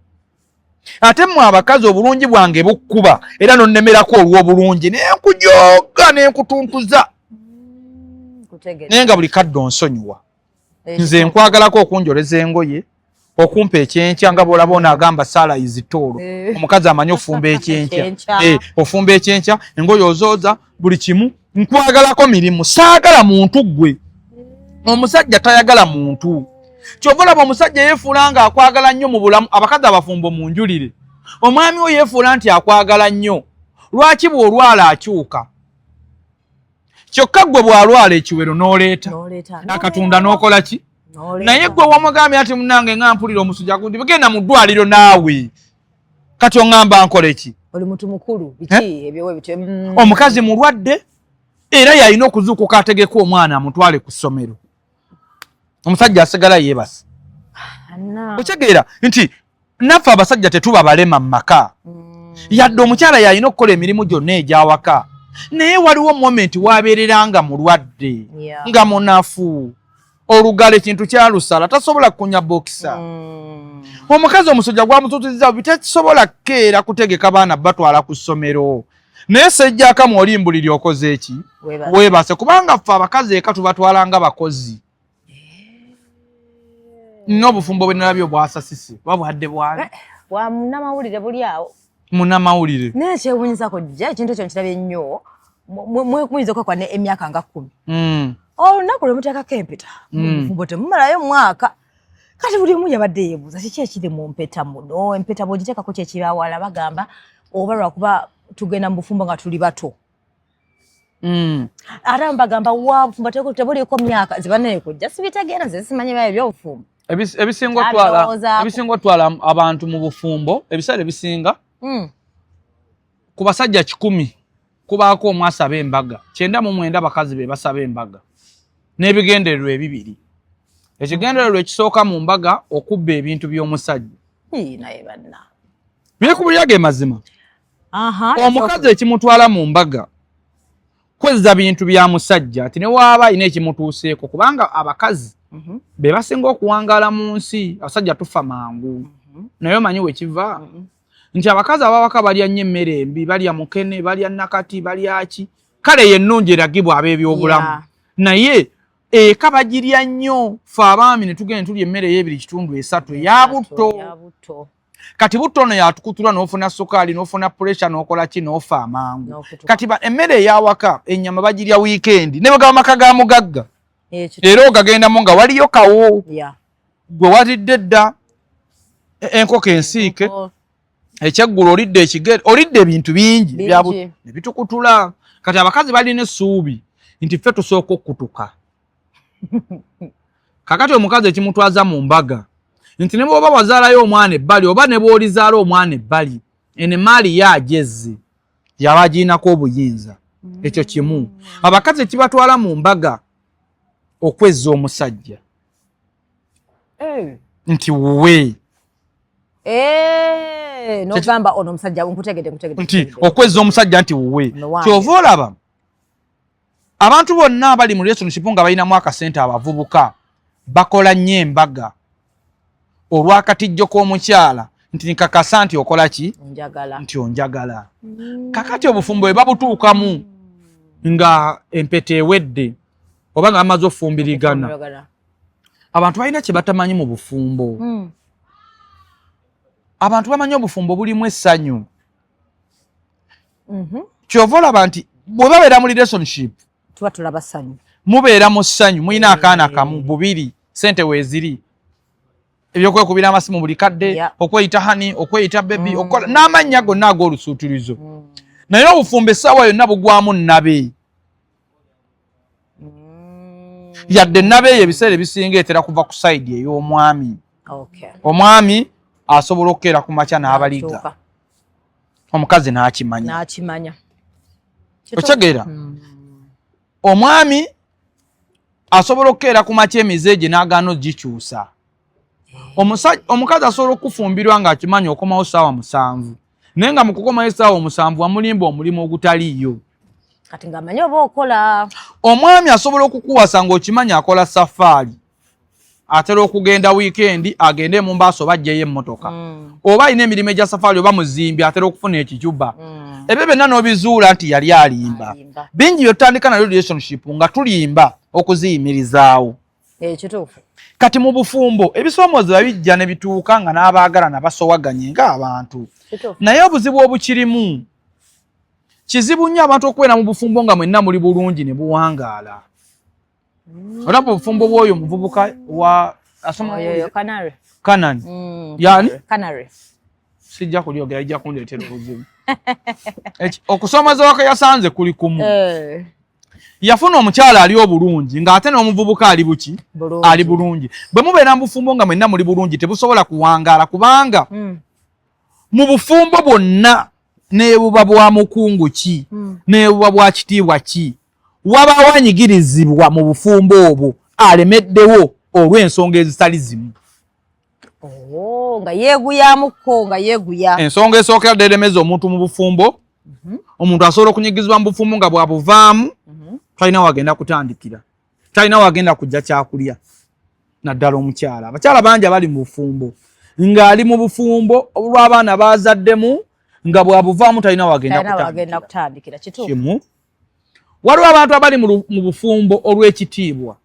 Speaker 1: Ate mmwe abakazi obulungi bwange bukkuba era nonnemerako olw'obulungi, nenkujoga nenkutuntuza,
Speaker 2: Nkutegedde.
Speaker 1: Naye nga buli kadde onsonyiwa. Nze nkwagalako okunjoleza engoye, okumpa ekyenkya, nga bwolaba ono agamba saala izitoolo. Omukazi amanyi ofumba ekyenkya.
Speaker 2: Ekyenkya.
Speaker 1: Ofumba ekyenkya, engoye ozooza, buli kimu. Nkwagalako mirimu, saagala muntu ggwe. Omusajja tayagala muntu. Kyova olaba omusajja yeefuula nga akwagala nnyo mu bulamu. Abakazi abafumbo, munjulire, omwami wo yeefuula nti akwagala nnyo, lwaki bw'olwala akyuka? Kyokka ggwe bw'alwala ekiwero n'oleeta
Speaker 2: N'oleeta.
Speaker 1: akatunda n'okola ki?
Speaker 2: N'oleeta.
Speaker 1: Naye gwe wamugambye ati munange nga mpulira omusujja gundi, genda mu ddwaliro naawe. Kati oŋŋamba nkole ki?
Speaker 2: Oli muntu mukulu, biki ebyo ebityo.
Speaker 1: Omukazi mulwadde era yalina okuzuukuka ategeka omwana amutwale ku ssomero, omusajja asigala yeebase.
Speaker 2: Anna.
Speaker 1: Okitegeera nti naffe abasajja tetuba balema mu maka, yadde omukyala yalina okukola emirimu gyonna egyawaka, naye waliwo moment wabeerera nga mulwadde, nga munafu, olugalo ekintu kyalusala, tasobola kukunya bokisa. Omukazi omusujja gwamututuziza, bitasobola kukeera kutegeka baana batwala ku ssomero, naye sejjakamu oli mbuliri okoze eki?
Speaker 2: Weebase.
Speaker 1: Weebase, kubanga ffe abakazi eka tubatwala nga bakozi. N'obufumbo bwe nalabye obwasasisi oba bwadde bwali
Speaker 2: Bwa munnamawulire buli awo.
Speaker 1: Munnamawulire.
Speaker 2: Naye kyewunyisa kojja, ekintu ekyo nkirabye nnyo. Muyinza okwekwa ne emyaka nga 10, olunaku lwe muteekako empeta, obufumbo temumalayo mwaka. Kati buli omu yabadde yeebuuza kiki ekiri mu mpeta muno. Empeta bw'ogiteekako kyekibawala bagamba oba lwakuba tugenda mu bufumbo nga tuli bato. Ate abamu bagamba wa bufumbo tebuliiko myaka zibanaye. Kujja sibitegeera, nze simanyi bayo ebyobufumbo.
Speaker 1: Ebisinga otwala
Speaker 2: Abirowoozaako.
Speaker 1: Ebisinga otwala abantu mu bufumbo ebiseera ebisinga, ku basajja 100 kubaako omu asaba embaga, 99 bakazi be basaba embaga n'ebigendererwa ebibiri. Ekigendererwa ekisooka mu mbaga, okubba ebintu by'omusajja.
Speaker 2: Ii, naye banna.
Speaker 1: Byekubulira ge mazima. Omukazi ekimutwala mu mbaga kwezza bintu bya musajja, nti ne waaba alina ekimutuuseeko, kubanga abakazi be basinga okuwangaala mu nsi, abasajja tufa mangu. Naye omanyi wekiva nti abakazi abawaka balya nnyo emmere embi, balya mukene, balya nakati, balya ki, kale yennungi eragibwa ab'ebyobulamu, naye eka bagirya nnyo. Fe abaami ne tugenda tulya emmere ey'ebiri kitundu esatu eya butto.
Speaker 2: Ya butto.
Speaker 1: Kati butto ono yatukutula, n'ofuna sukaali, n'ofuna pressure, n'okola ki, n'ofa amangu.
Speaker 2: N'okutuka.
Speaker 1: Kati emmere eyawaka, ennyama bagirya wiikendi, ne bwegaba maka ga mugagga,
Speaker 2: Ekyo.
Speaker 1: era ogagendamu nga waliyo kawo. Gwe walidde dda enkoko ensiike, ekyeggulo olidde, ekigere olidde, ebintu bingi
Speaker 2: Bingi.
Speaker 1: ne bitukutula. Kati abakazi balina essuubi nti ffe tusooka okutuka. Kakati omukazi ekimutwaza mu mbaga nti ne bw'oba wazaalayo omwana ebbali oba ne bw'olizaala omwana ebbali, eno emaali ye agezze, yaba agiinako obuyinza. Ekyo kimu. Abakazi ekibatwala mu mbaga okwezza omusajja nti wuwe.
Speaker 2: Eh, nogamba ono omusajja, nkutegedde, nkutegedde.
Speaker 1: Nti
Speaker 2: Nkutegedde.
Speaker 1: okwezza omusajja nti wuwe.
Speaker 2: Ono wange.
Speaker 1: Kyova olaba abantu bonna abali mu relationship nga balinamu akasente, abavubuka bakola nnyo embaga olw'akatijjo k'omukyala nti nkakasa nti okola ki?
Speaker 2: Njagala.
Speaker 1: Nti onjagala. Kakati obufumbo bwe babutuukamu nga empeta ewedde oba nga bamaze ofumbirigana,
Speaker 2: Njagala.
Speaker 1: abantu balina kye batamanyi mu bufumbo. Abantu bamanyi obufumbo bulimu essanyu. Kyova olaba nti bwe babeera mu relationship,
Speaker 2: Tuba tulaba ssanyu.
Speaker 1: Mubeera mu ssanyu, mulina akaana kamu, bubiri, sente weeziri, ebyokwekubira amasimu buli kadde, okweyita honey, okweyita baby, okukola n'amannya gonna ag'olusuutirizo. Naye obufumbo essaawa yonna bugwamu nnabe. Yadde nnabe eyo ebiseera ebisinga etera kuva ku side ey'omwami. Omwami asobola okukeera ku makya n'abaliga,
Speaker 2: N'akyuka.
Speaker 1: Omukazi n'akimanya.
Speaker 2: N'akimanya.
Speaker 1: Okitegeera? Omwami Asobola okukeera ku makya emize gye n'agaana ogikyusa. Omukazi asobola okufumbirwa ng'akimanyi okomawo ssaawa 7, naye nga mu kukomawo essaawa 7 wamulimba omulimu ogutaliiyo.
Speaker 2: Kati ng'amanyi oba okola.
Speaker 1: Omwami asobola okukuwasa ng'okimanyi akola safaari, atera okugenda wiikendi, agende e Mombasa oba ajjeyo emmotoka, oba alina emirimu egya safaari, oba muzimbi, atera okufuna ekicuba. Ebyo byonna n'obizuula nti yali alimba.
Speaker 2: Alimba.
Speaker 1: Bingi byotutandika nalyo relationship nga tulimba okuziyimirizaawo.
Speaker 2: Ekituufu.
Speaker 1: Kati mu bufumbo ebisoomooza bijja ne bituuka nga n'abaagalana basowaganye ng'abantu. Naye obuzibu obukirimu, kizibu nnyo abantu okubeera mu bufumbo nga mwenna muli bulungi ne buwangaala. Olaba obufumbo bw'oyo omuvubuka wa asoma
Speaker 2: Oyo Canary.
Speaker 1: Kanani. Yani?
Speaker 2: Canary.
Speaker 1: Sijja kulyogera, lijja kundeetera obuzibu. Okusoomoozebwa kwe yasanze kuli kumu. Yafuna omukyala ali obulungi ng'ate n'omuvubuka ali buki?
Speaker 2: Bulungi.
Speaker 1: Ali bulungi. Bwe mubeera mu bufumbo nga mwenna muli bulungi, tebusobola kuwangaala, kubanga mu bufumbo bwonna, nebuba bwa mukungu ki, nebuba bwa kitiibwa ki, wabaawo anyigirizibwa mu bufumbo obwo alemeddewo olw'ensonga ezitali zimu.
Speaker 2: Oh, nga yeeguyamukko, nga yeeguya.
Speaker 1: Ensonga esookera ddala eremeza omuntu mu bufumbo, omuntu asobola okunyigizibwa mu bufumbo nga bwabuvaamu talina wagenda kutandikira, talina wagenda kujja kyakulya, naddala omukyala. Abakyala bangi abali mu bufumbo ng'ali mu bufumbo olw'abaana bazaddemu, nga bwabuvaamu talina wagenda
Speaker 2: Talina wagenda
Speaker 1: kutandikira.
Speaker 2: kutandikira, kituufu.
Speaker 1: Kimu. Waliwo abantu abali mu bufumbo olw'ekitiibwa.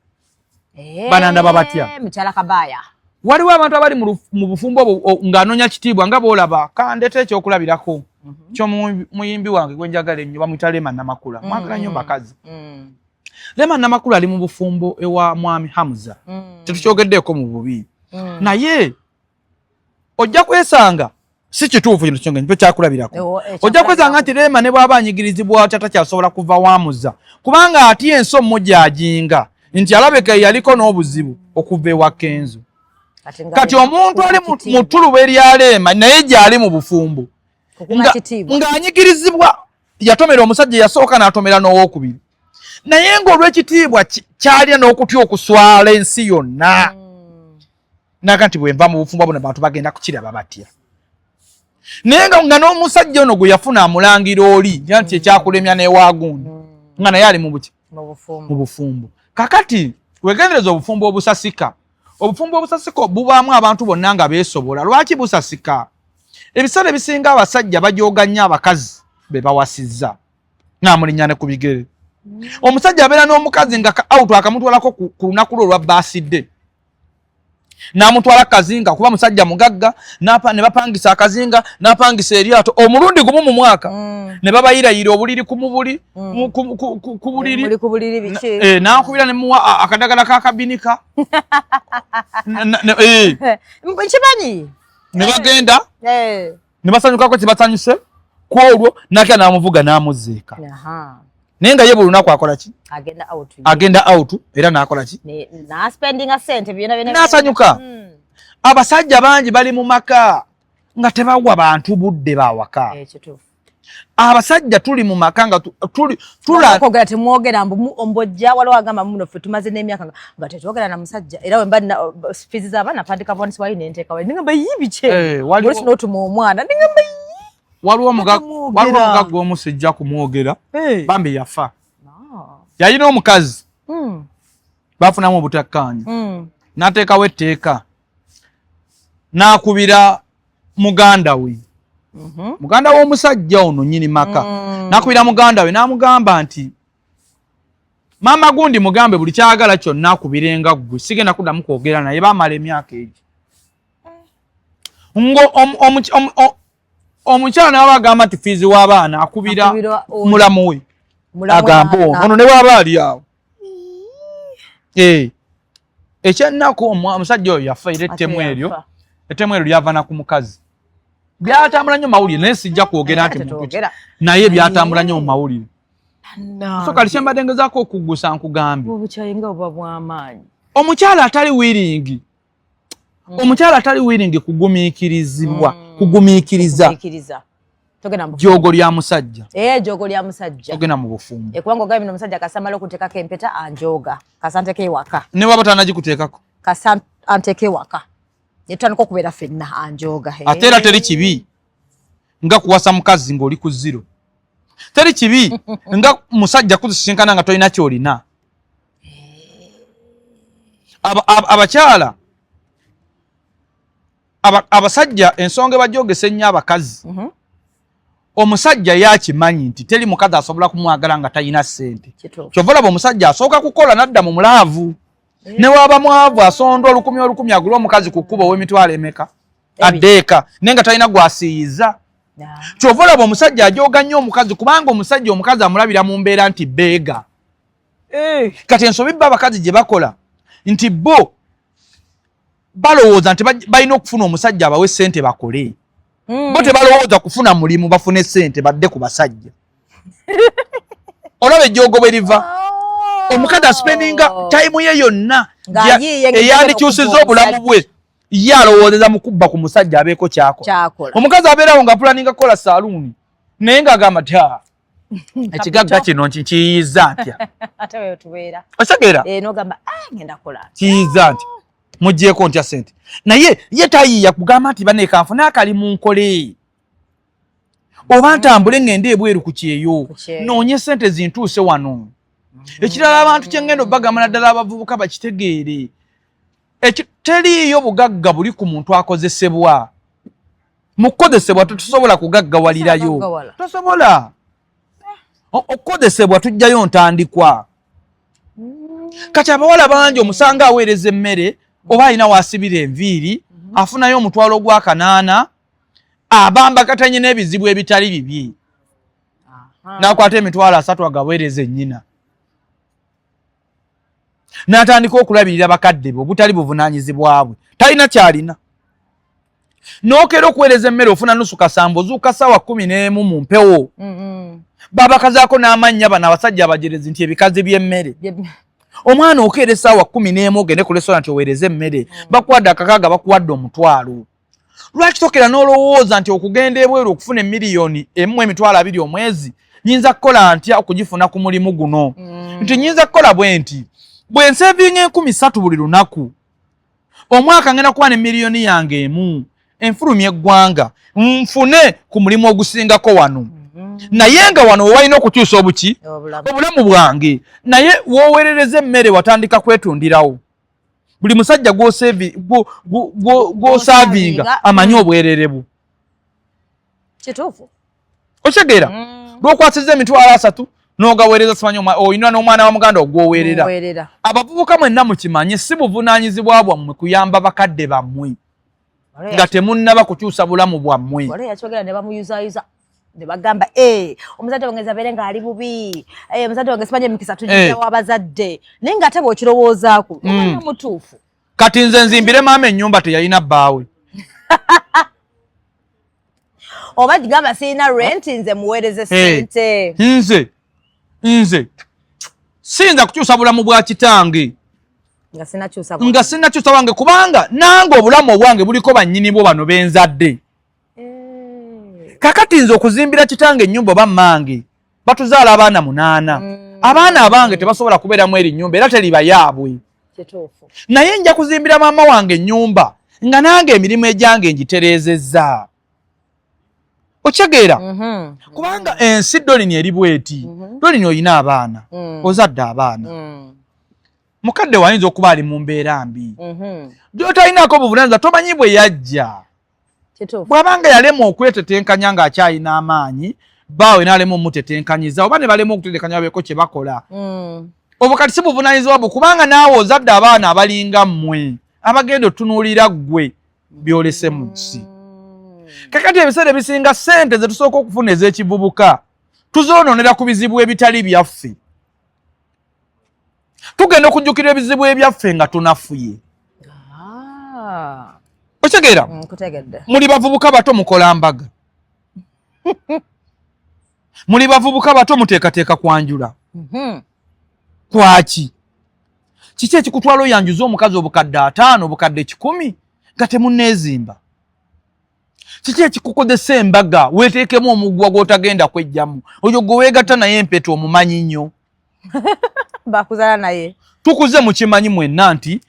Speaker 1: Banandaba batya?
Speaker 2: Mukyala Kabaya.
Speaker 1: Waliwo abantu abali mu bufumbo obwo ng'anoonya kitiibwa, nga bw'olaba kandeta ekyokulabirako ky'omuyimbi wange gwe njagala ennyo, bamuyita Rema Namakula. Mwagala nnyo bakazi. Rema Namakula ali mu bufumbo ewa mwami Hamza. Tetukyogeddeeko mu bubi, naye ojja kwesanga si kituufu kino kyonge mpe kyakulabirako. Ojja kwesanga nti Rema ne bw'aba anyigirizibwa atya, takyasobola kuva wamuza, kubanga atya ensi omujajinga nti alabeka yaliko n'obuzibu okuva ewa Kenzo.
Speaker 2: Kati nga
Speaker 1: Kati omuntu ali
Speaker 2: kitiibwa.
Speaker 1: mu ttuluba erya Rema, naye gyali mu bufumbo
Speaker 2: Kukuma kitiibwa.
Speaker 1: ng'anyigirizibwa, yatomera omusajja eyasooka n'atomera n'owokubiri, naye ng'olw'ekitiibwa kyalina n'okutya okuswala ensi yonna, naga nti bwenva mu bufumbo buno abantu bagenda kukiraba batya? Naye nga n'omusajja ono gwe yafuna amulangira oli nti ekyakulemya n'ewaagundi, nga naye ali mu buki?
Speaker 2: Mu bufumbo.
Speaker 1: Mu bufumbo. Kakati wegendereza obufumbo obusasika. Obufumbo obusasika bubaamu abantu bonna nga beesobola. Lwaki busasika? Ebiseera ebisinga abasajja bajooga nnyo abakazi be bawasizza, n'amulinnya ne ku bigere. Omusajja abeera n'omukazi nga ka out akamutwalako ku lunaku lwe olwa birthday, n'amutwala kazinga, kuba musajja mugagga, ne bapangisa akazinga, n'apangisa eryato omulundi gumu mu mwaka, ne babayirayira obuliri ku mubuli ku buliri.
Speaker 2: Muli ku buliri biki?
Speaker 1: N'ankubira ne muwa akadagala k'akabinika.
Speaker 2: Nkimanyi.
Speaker 1: Ne bagenda ne basanyukako kibasanyuse ku olwo, nakya n'amuvuga n'amuzziika. Naye nga ye buli lunaku akola ki?
Speaker 2: Agenda out.
Speaker 1: Agenda out era n'akola ki?
Speaker 2: N'aspendinga sente byonna byonna.
Speaker 1: N'asanyuka. Abasajja bangi bali mu maka nga tebawa bantu budde bawaka.
Speaker 2: Ekituufu.
Speaker 1: Abasajja tuli mu maka nga tuli tula
Speaker 2: Okwogera temwogera, mbu ombojja waliwo agamba muno ffe tumaze n'emyaka nga tetwogera na musajja, era wemba fees z'abaana mpandika buwanisi wali nenteeka wali, ningamba yi biki? Oluusi n'otuma omwana, ningamba yi.
Speaker 1: Waliwo
Speaker 2: Temwogera.
Speaker 1: Waliwo omugagga omu, sijja kumwogera, bambi yafa. Yalina omukazi, bafunamu obutakkaanya, n'ateekawo etteeka, n'akubira muganda we, muganda w'omusajja ono nnyini maka, n'akubira muganda we n'amugamba nti, "Maama gundi, mugambe buli kyagala kyonna akubirenga ggwe, sigenda kuddamu kwogera naye." Baamala emyaka egyo ngo omukyala nawe agamba nti fees w'abaana akubira
Speaker 2: Akubira oli.
Speaker 1: mulamu we.
Speaker 2: Mulamu we.
Speaker 1: Agamba ono ono ne bw'aba ali awo. Ekyennaku omusajja oyo yafa, era ettemu
Speaker 2: Ate
Speaker 1: eryo
Speaker 2: yafa.
Speaker 1: Ettemu eryo lyava na ku mukazi. Byatambula nnyo mu mawulire, naye sijja kwogera nti muntu ki.
Speaker 2: Tetwogera.
Speaker 1: Naye byatambula nnyo mu mawulire. So kati kyembadde ngezaako okuggusa, nkugambye,
Speaker 2: Obukyayi nga buba bw'amaanyi.
Speaker 1: Omukyala atali willing, omukyala atali willing kugumiikirizibwa, kugumiikiriza.
Speaker 2: Kugumiikiriza. Togenda mu bufumbo.
Speaker 1: Jogo lya musajja.
Speaker 2: Eh, jogo lya musajja.
Speaker 1: Togenda mu bufumbo.
Speaker 2: Eh, kubanga ogambye bino omusajja kasamala okunteekako empeta anjooga. Kasa nteeka ewaka.
Speaker 1: Ne waba tanagikuteekako.
Speaker 2: Kasa anteeka ewaka. Ne tutandika okubeera ffenna anjooga.
Speaker 1: Ate era teri kibi nga kuwasa mukazi ng'oli ku zero. Teri kibi nga musajja kuzisinkana nga tolina ky'olina. Abakyala abasajja ensonga ebajogesa ennyo abakazi. Omusajja yakimanyi nti teri mukazi asobola kumwagala nga talina ssente. Kyova olaba omusajja asooka kukola n'adda mu mulaavu. Ne waba mwavu asonda olukumi olukumi agule omukazi ku kkubo ow'emitwalo emeka adde eka naye nga talina gw'asiiyiza. Kyova olaba omusajja ajooga nnyo omukazi kubanga omusajja omukazi amulabira mu mbeera nti beega. Kati ensobi bo abakazi gye bakola nti bo balowooza nti balina okufuna omusajja abawe ssente bakole. Bo tebalowooza kufuna mulimu bafune ssente badde ku basajja. Olaba ejjoogo bwe liva. Omukazi aspendinga time ye yonna eyandikyusizza obulamu bwe ye alowoozeza mu kubba ku musajja abeeko kyakola. Omukazi abeerawo nga pulaninga kukola saluuni naye ng'agamba nti ekigagga kino nkiyiyiza ntya. Otegeera? Kiyiyiza ntya? Muggyeko ntya ssente? Naye ye tayiiya kugamba nti bane kanfune akalimu nkole. Oba ntambule ŋŋende ebweru ku kyeyo noonye ssente zintuuse wano. Ekirala abantu kye ŋŋenda obbagamba naddala abavubuka bakitegeere. Teriiyo bugagga buli ku muntu akozesebwa. Mu kukozesebwa tetusobola kugaggawalirayo. Tosobola. Okukozesebwa tujjayo ntandikwa. Kati abawala bangi omusanga aweereza emmere oba alina waasibira enviiri afunayo omutwalo gwa 8 abambakatanye n'ebizibu ebitali bibi. N'akwata emitwalo 3 agaweereza ennyina. N'atandika okulabirira bakadde be obutali buvunaanyizibwa bwe. Talina ky'alina. N'okeera okuweereza emmere ofuna nusu kasanvu ozuuka ssaawa 11 mu mpewo. Babakazaako n'amannya bano abasajja abajerezi nti ebikazi by'emmere. Omwana okeera essaawa 11 ogende ku restaurant oweereze emmere. Bakuwadde akakaaga bakuwadde omutwalo. Lwaki tokera n'olowooza nti okugenda ebweru okufuna emiliyoni 1.2 omwezi nyinza kukola ntya okugifuna ku mulimu guno? Nti nyinza kukola bwe nti bwe nsevinga 3,000 buli lunaku omwaka ngenda kuba ne miliyoni yange 1 enfulumya eggwanga nfune ku mulimu ogusingako wano. Naye nga wano walina okukyusa obuki obulamu bwange. Naye w'oweerereza emmere watandika kwetundirawo. Buli musajja gw'osaavinga amanyi obwerere bwo.
Speaker 2: Kituufu.
Speaker 1: Otegeera? Lw'okwasiza emitwalo 3 n'ogaweereza simanyi olina n'omwana wa muganda ogw'oweerera. Abavubuka mwenna mukimanye si buvunaanyizibwa bwammwe kuyamba bakadde bammwe nga temunnaba kukyusa bulamu bwammwe.
Speaker 2: Waliwo yakyogera ne bamuyuzaayuza ne bagamba omuzadde wange abeere ng'ali bubi, omuzadde wange simanyi emikisa tugijja w'abazadde, naye ng'ate bw'okirowoozaako omwana mutuufu.
Speaker 1: Kati nze nzimbire maama ennyumba teyalina bbaawe.
Speaker 2: Oba gamba sirina rent nze muweereze ssente.
Speaker 1: Nze siyinza kukyusa bulamu bwa kitange nga sinnakyusa wange kubanga nange obulamu obwange buliko bannyini bwo bano benzadde. Kakati nze okuzimbira kitange ennyumba oba mmange batuzaala abaana 8. Abaana abange tebasobola kubeeramu eri nnyumba era teriba yaabwe. Naye nja kuzimbira maama wange ennyumba nga nange emirimu egyange ngitereezezza. Okitegeera? Kubanga ensi Dolini eri bweti. Dolini olina abaana, ozadde abaana. Mukadde wayinza okuba ali mu mbeera mbi. Gy'otalinaako buvunaanyizibwa tomanyi bwe yajja. Bw'abanga yalema okwetetenkanya ng'akyalina amaanyi, bbaawe n'alema omutetenkanyiza oba ne balema okutetenkanya babeeko kye bakola. Obwo kati si buvunaanyizibwa bwo kubanga naawe ozadde abaana abalinga mmwe abagenda otunuulira ggwe byolese mu nsi. Kakati ebiseera ebisinga ssente ze tusooka okufuna ez'ekivubuka tuzoonoonera ku bizibu ebitali byaffe. Tugenda okujjukira ebizibu ebyaffe nga tunafuye. Otegeera? Muli bavubuka bato mukola mbaga. Muli bavubuka bato muteekateeka kwanjula. Kwaki? Kiki ekikutwala oyanjuza omukazi obukadde 5 obukadde 100 nga temunneezimba? Kiki ekikukozesa embaga weeteekemu omuguwa gw'otagenda kwejjamu? Oyo gwe weegatta naye empeta omumanyi nnyo.
Speaker 2: Bakuzala naye.
Speaker 1: Tukuze mukimanyi mwenna nti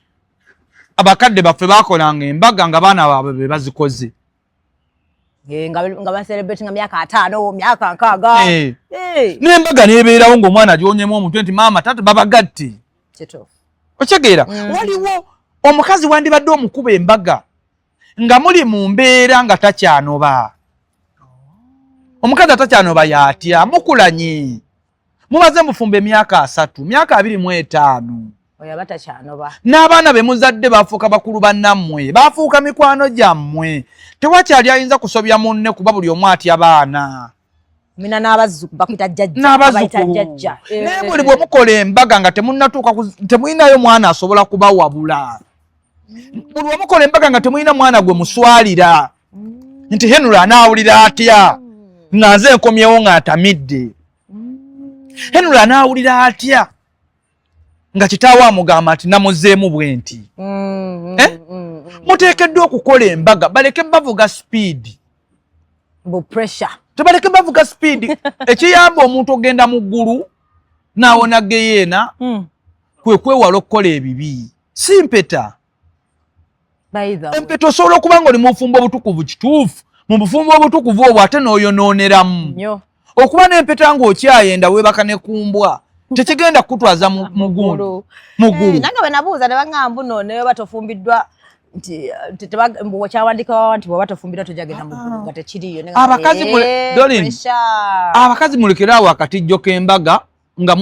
Speaker 1: abakadde baffe baakolanga embaga nga baana baabwe be bazikoze.
Speaker 2: Eh, nga baselebratinga myaka 50, myaka 60.
Speaker 1: Eh. Eh. N'embaga n'ebeerawo ng'omwana agyonyemu omutwe nti maama taata babagatte.
Speaker 2: Kituufu.
Speaker 1: Okitegeera? Waliwo omukazi wandibadde omukuba embaga nga muli mu mbeera nga takyanoba. Omukazi atakyanoba y'atya? Mukulanye. Mumaze mufumba emyaka 30, myaka 25.
Speaker 2: Oyo aba takyanoba.
Speaker 1: N'abaana be muzadde bafuuka bakulu bannammwe, bafuuka mikwano gyammwe. Tewakyali ayinza kusobya munne kuba buli omu atya baana.
Speaker 2: Mina n'abazzukulu bakuyita jjajja.
Speaker 1: N'abazzukulu. Naye buli bwe mukola embaga nga temunnatuuka temulinayo mwana asobola kubawabula. Buli bwe mukola embaga nga temulina mwana gwe muswalira. Nti Henry anaawulira atya nga nze nkomyewo nga ntamidde. Henry anaawulira atya nga kitaawe amugamba nti namuzeemu bwe nti. Muteekeddwa okukola embaga baleke bavuga speed.
Speaker 2: Bu pressure.
Speaker 1: Tebaleke bavuga speed. Ekiyamba omuntu ogenda mu ggulu n'awona geyeena kwe kwewala okukola ebibi. Si mpeta. Empeta osobola okuba ng'oli mu bufumbo obutukuvu kituufu, mu bufumbo obutukuvu obwo ate n'oyonooneramu. Okuba n'empeta ng'okyayenda weebaka ne ku mbwa tekigenda kukutwaza muggulu.
Speaker 2: Nange bwe nabuuza ne baŋŋamba mbu nno ne bw'oba tofunbiddwa nti mbu kyawandiikibwa nti bw'oba tofumbiddwa tojja genda mu ggulu nga tekiriiyo.
Speaker 1: Abakazi mulekere awo akatijjo k'embaga nga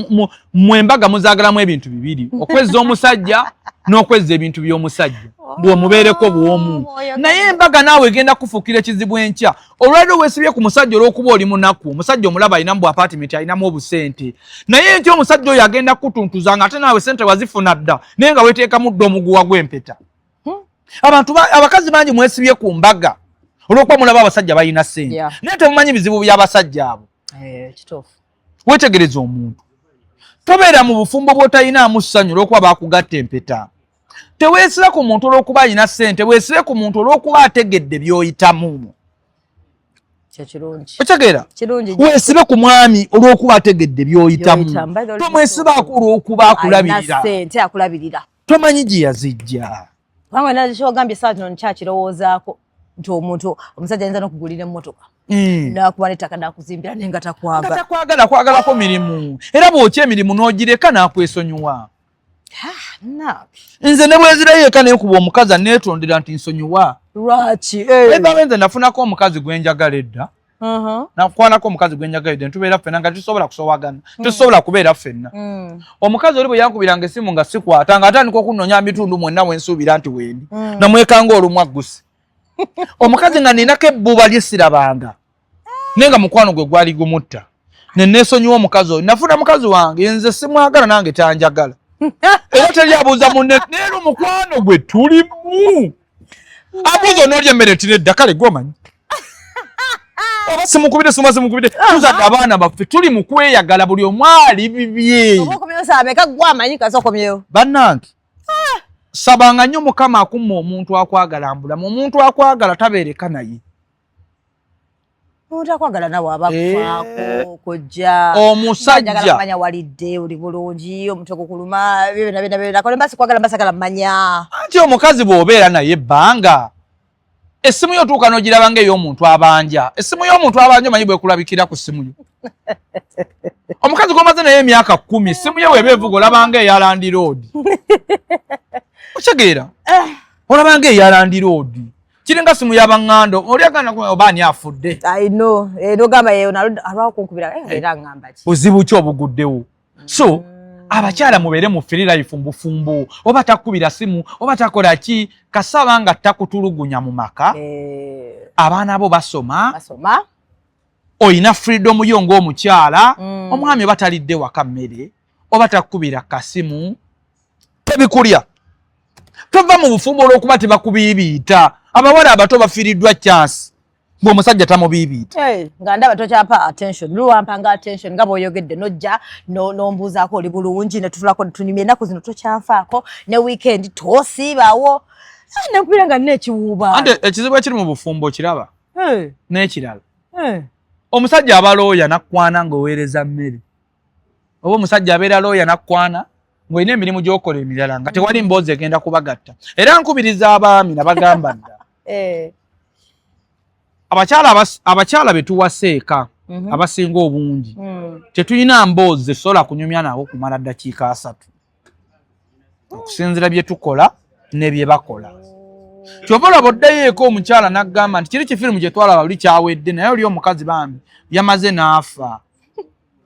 Speaker 1: mwembaga muzaagalamu ebintu bibiri, okwezza omusajja n'okwezza ebintu by'omusajja bw'omubeereko bw'omu. Naye embaga naawe egenda kufuukira ekizibu enkya. Olwaliro weesibye ku musajja olw'okuba oli munaku, omusajja omulaba alinamu bu apartment, alinamu obusente, naye enkya omusajja oyo agenda kukutuntuza nga ate naawe sente wazifuna dda, naye nga weeteekamu dda omuguwa gw'empeta. Abantu abakazi bangi mwesibye ku mbaga olw'okuba mulaba abasajja balina sente, naye temumanyi bizibu by'abasajja abo. Weetegereza omuntu. Tobeera mu bufumbo bw'otalinamu ssanyu olw'okuba baakugatta empeta. Teweesira ku muntu olw'okuba alina ssente, weesire ku muntu olw'okuba ategedde by'oyitamu. Okitegeera? Weesibe ku mwami olw'okuba ategedde by'oyitamu. Tomwesibaako olw'okuba akulabirira. Tomanyi gye yazijja.
Speaker 2: Kubanga nakyogambye essaawa zino nkyakirowoozaako nti omuntu omusajja ayinza n'okugulira emmotoka n'akuba n'ettaka n'akuzimbira naye nga takwagala.
Speaker 1: Nga takwagala, kwagalako mirimu. Era bw'okya emirimu n'ogireka n'akwesonyiwa. Nze ne bwezirayo eka nekuba omukazi aneetondera nti nsonyiwa.
Speaker 2: Lwaki?
Speaker 1: Eba nze nafunako omukazi gwe njagala edda. Nakwanako omukazi gwe njagala edda, tubeera ffenna nga tetusobola kusowagana, tetusobola kubeera ffenna. Omukazi oli bwe yankubiranga essimu nga sikwata, nga atandika okunnoonya mitundu mwenna we nsuubira nti wendi. Namwekanga olumu agguse. Omukazi nga ninako ebbuba lye sirabanga, naye nga mukwano gwe gwali gumutta. Ne neesonyiwa omukazi oyo. Nafuna mukazi wange, nze simwagala nange tanjagala. Era teri abuuza munne, neero mukwano gwe tulimu. Abuuza onoolya emmere tinedda, kale gw'omanyi. Oba simukubidde, sima simukubidde. Tuzadde abaana baffe, tuli mu kweyagala buli omu ali bibye. Bannange, sabanga nnyo Mukama akumma omuntu akwagala mbulamu. Omuntu akwagala tabeereka naye.
Speaker 2: Omuntu akwagala nawe aba akufaako kojja.
Speaker 1: Omusajja.
Speaker 2: Manya walidde oli bulungi, omutwe gukuluma, ebyo byonna byonna byonna. Kale mba sikwagala, mba sagala mmanya.
Speaker 1: Anti omukazi bw'obeera naye ebbanga, essimu yo otuuka n'ogiraba ng'ey'omuntu abanja. Essimu y'omuntu abanja omanyi bwekulabikira ku ssimu yo. Omukazi gw'omaze naye emyaka 10, essimu ye weeba evuga olaba ng'eya landiroodi. Okitegeera? Olaba ng'eya landiroodi. Kiringa simu y'abangando, oli agenda oba ani afudde.
Speaker 2: I know. N'ogamba ye alwawo kunkubira, era ngamba ki?
Speaker 1: Buzibu ki obuguddewo? So, abakyala mubeere mu free life mu bufumbo, oba takubira simu, oba takola ki, kasaba nga takutulugunya mu maka. Abaana bo basoma. Oyina freedom yo ng'omukyala, omwami oba talidde waka mmere, oba takubira kasimu, tebikulya. Tova mu bufumbo olw'okuba tebakubiibiita. Abawala abato bafiiriddwa chance ng'omusajja tamubiibiita.
Speaker 2: Nga ndaba tokyampa attention, luwampanga attention nga bw'oyogedde n'ojja n'ombuuzaako oli bulungi ne tutulako ne tunyumya. Ennaku zino tokyanfaako ne weekend tosiibawo. Nenkubira nga nina ekiwuubaalo.
Speaker 1: Ante ekizibu ekiri mu bufumbo kiraba. N'ekirala, omusajja aba looya nakkwana ng'oweereza mmere, oba omusajja abeera looya nakkwana ng'olina emirimu gy'okola emirala, nga tewali mboozi egenda kubagatta. Era nkubiriza abaami, nabagamba dda, abakyala be tuwasa eka, abasinga obungi tetulina mboozi zetusobola kunyumya nabo kumala ddakiika 30, okusinziira bye tukola ne bye bakola. Kyova olaba oddayo eka, omukyala n'aggamba nti kiri kifirimu gye twalaba luli kyawedde, naye oli omukazi bambi yamaze n'afa.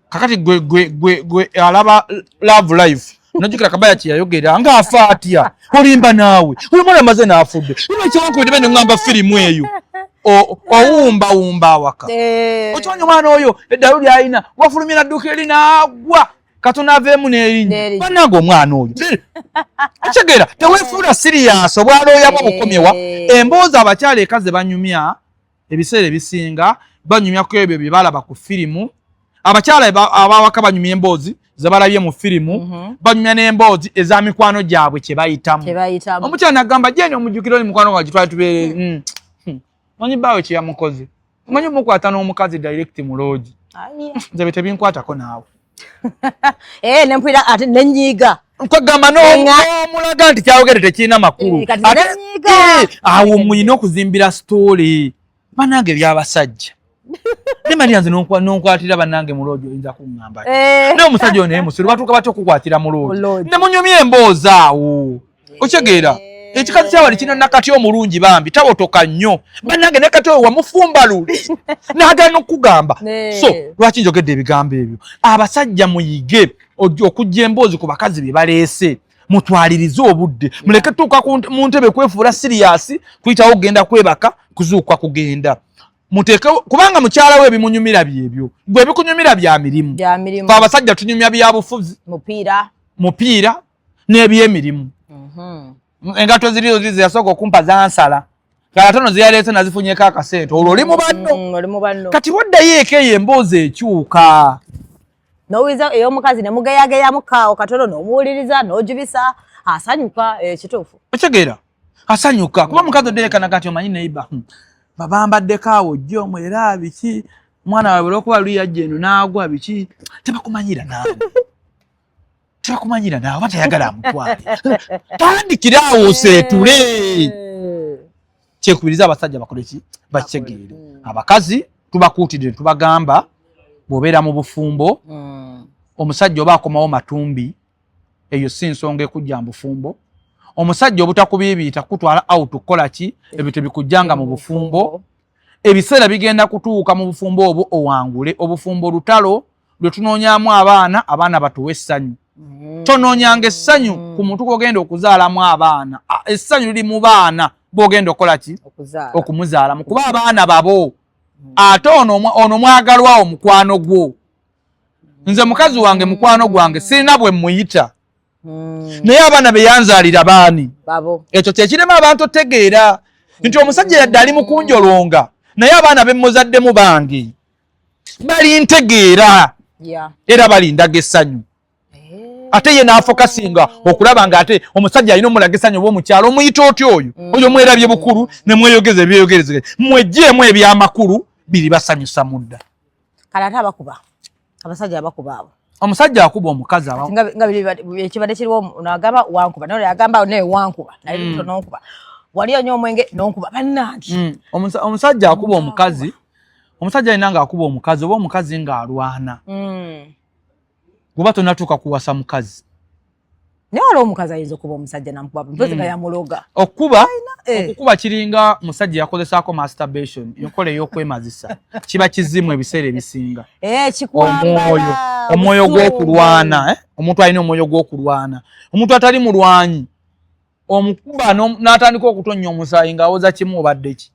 Speaker 1: Kakati gwe gwe gwe gwe alaba Love Life, nojjukira Kabaya kye yayogera ng'afa atya? Olimba naawe, oli mwana amaze n'afudde. Ekyankubidde bene ŋŋamba firimu eyo owumbawumba awaka. Okimanyi omwana oyo eddalu lyalina wafulumya nadduka eri n'agwa, Katonda aveemu n'erinnya.
Speaker 2: N'erinnya.
Speaker 1: Bannange, omwana oyo okitegeera, teweefuula serious, obwalooya bwo bukomyewa. Emboozi abakyala eka ze banyumya ebiseera ebisinga banyumya ku ebyo bye balaba ku firimu. Abakyala abawaka banyumya emboozi ze balabye mu firimu, banyumya n'emboozi eza mikwano gyabwe kye bayitamu.
Speaker 2: Kye bayitamu.
Speaker 1: Omukyala nagamba, "Jeni, omujjukira oli mukwano gwange twali tubeere, manyi bbaawe kye yamukoze, omanyi omukwata n'omukazi direct mu loogi."
Speaker 2: Aya.
Speaker 1: Nze bye tebinkwatako naawe.
Speaker 2: Eh, nempulira ate nenyiiga.
Speaker 1: Nkwegamba n'omulaga nti kyayogere tekirina makulu.
Speaker 2: Eh, kati nenyiiga.
Speaker 1: Eh, awo muyina okuzimbira story. Bannange, ebyabasajja ne Maria, nze n'onkwatira bannange mu loogi, oyinza kuŋŋamba ki? Naye omusajja oyo naye musiru, batuuka batya okukwatira mu loogi?
Speaker 2: Mu loogi.
Speaker 1: Ne munyumya emboozi awo, okitegeera? Ekikazi kyawali kirina nakati omulungi, bambi tawotoka nnyo. Bannange, nakati oyo wamufumba luli n'agaana okukugamba. So lwaki njogedde ebigambo ebyo? Abasajja muyige okujja emboozi ku bakazi bye baleese, mutwalirize obudde, muleke tuuka mu ntebe kwefuula serious, kuyitawo kugenda kwebaka, kuzuuka kugenda muteeke, kubanga mukyala we ebimunyumira byebyo, gwe ebikunyumira bya mirimu.
Speaker 2: Bya mirimu.
Speaker 1: Fe abasajja tunyumya byabufuzi,
Speaker 2: mupiira,
Speaker 1: mupiira n'ebyemirimu. Engatto ziri ziri zeyasooka okumpa zansala, kalatono zeyaleese nazifunyeko akasente, olwo oli mu banno.
Speaker 2: Oli mu banno.
Speaker 1: Kati waddayo eka, eyo emboozi ekyuka.
Speaker 2: N'owuliza ey'omukazi ne mugeyageyamu kaawo katono, n'omuwuliriza n'ojubisa, asanyuka. Ekituufu.
Speaker 1: Okitegeera, asanyuka kuba mukazi odderekana kati omanyi neiba, babambaddeko awo jjo era biki, omwana waabwe olwokuba luli yajja eno n'agwa biki, tebakumanyira naawe, tebakumanyira naawe, oba tayagala amutwale, tandikira awo oseetule. Kyekubiriza abasajja bakole ki? Bakitegeere. Abakazi tubakuutidde, tubagamba bw'obeera mu bufumbo, omusajja oba akomawo matumbi, eyo si nsonga ekujja mu bufumbo. Omusajja obutakubiibiita kutwala out kukola ki, ebyo tebikujjanga mu bufumbo. Ebiseera bigenda kutuuka mu bufumbo obwo owangule. Obufumbo lutalo lwe tunoonyaamu abaana, abaana batuwe essanyu. Tonoonyanga essanyu ku muntu gw'ogenda okuzaalamu abaana. Ah, essanyu liri mu baana b'ogenda okukola ki?
Speaker 2: Okuzaala.
Speaker 1: Okumuzaalamu, kuba abaana babo. Ate ono mwagalwawo mukwano gwo. Nze mukazi wange mukwano gwange, sirina bwe muyita, naye abaana be yanzaalira baani?
Speaker 2: Babo.
Speaker 1: Ekyo kyekirema abantu otegeera nti omusajja yadde ali mukunjolonga, naye abaana bemuzaddemu bange, balintegeera era balindaga essanyu. Ate ye n'afokasinga okulaba nga ate omusajja alina omulaga essanyu, oba omukyalo omuyita otya oyo, oyo mwerabye bukulu ne mweyogeza ebyeyogereza, mwegyeemu ebyamakulu biri basanyusa mudda.
Speaker 2: Kale ate abakuba, abasajja abakuba abo?
Speaker 1: Omusajja akuba omukazi
Speaker 2: Nga ekibadde kiriwo, nagamba wankuba, naye agamba naye wankuba, naye nonkuba, wali onywa omwenge nonkuba, bannange.
Speaker 1: Omusajja akuba omukazi, omusajja alina ng'akuba omukazi oba omukazi ng'alwana, kuba tonatuuka kuwasa mukazi.
Speaker 2: Naye waliwo omukazi ayinza okuba omusajja namukuba, mpozi nga yamuloga.
Speaker 1: Okukuba, okukuba kiringa musajja yakozesaako masturbation, enkola ey'okwemazisa, kiba kizimu ebiseera ebisinga.
Speaker 2: Eh, kikwambala.
Speaker 1: Omwoyo gw'okulwana, eh? Omuntu alina omwoyo gw'okulwana, omuntu atali mulwanyi omukuba n'atandika okutonnya omusaayi ng'awoza kimu obadde ki.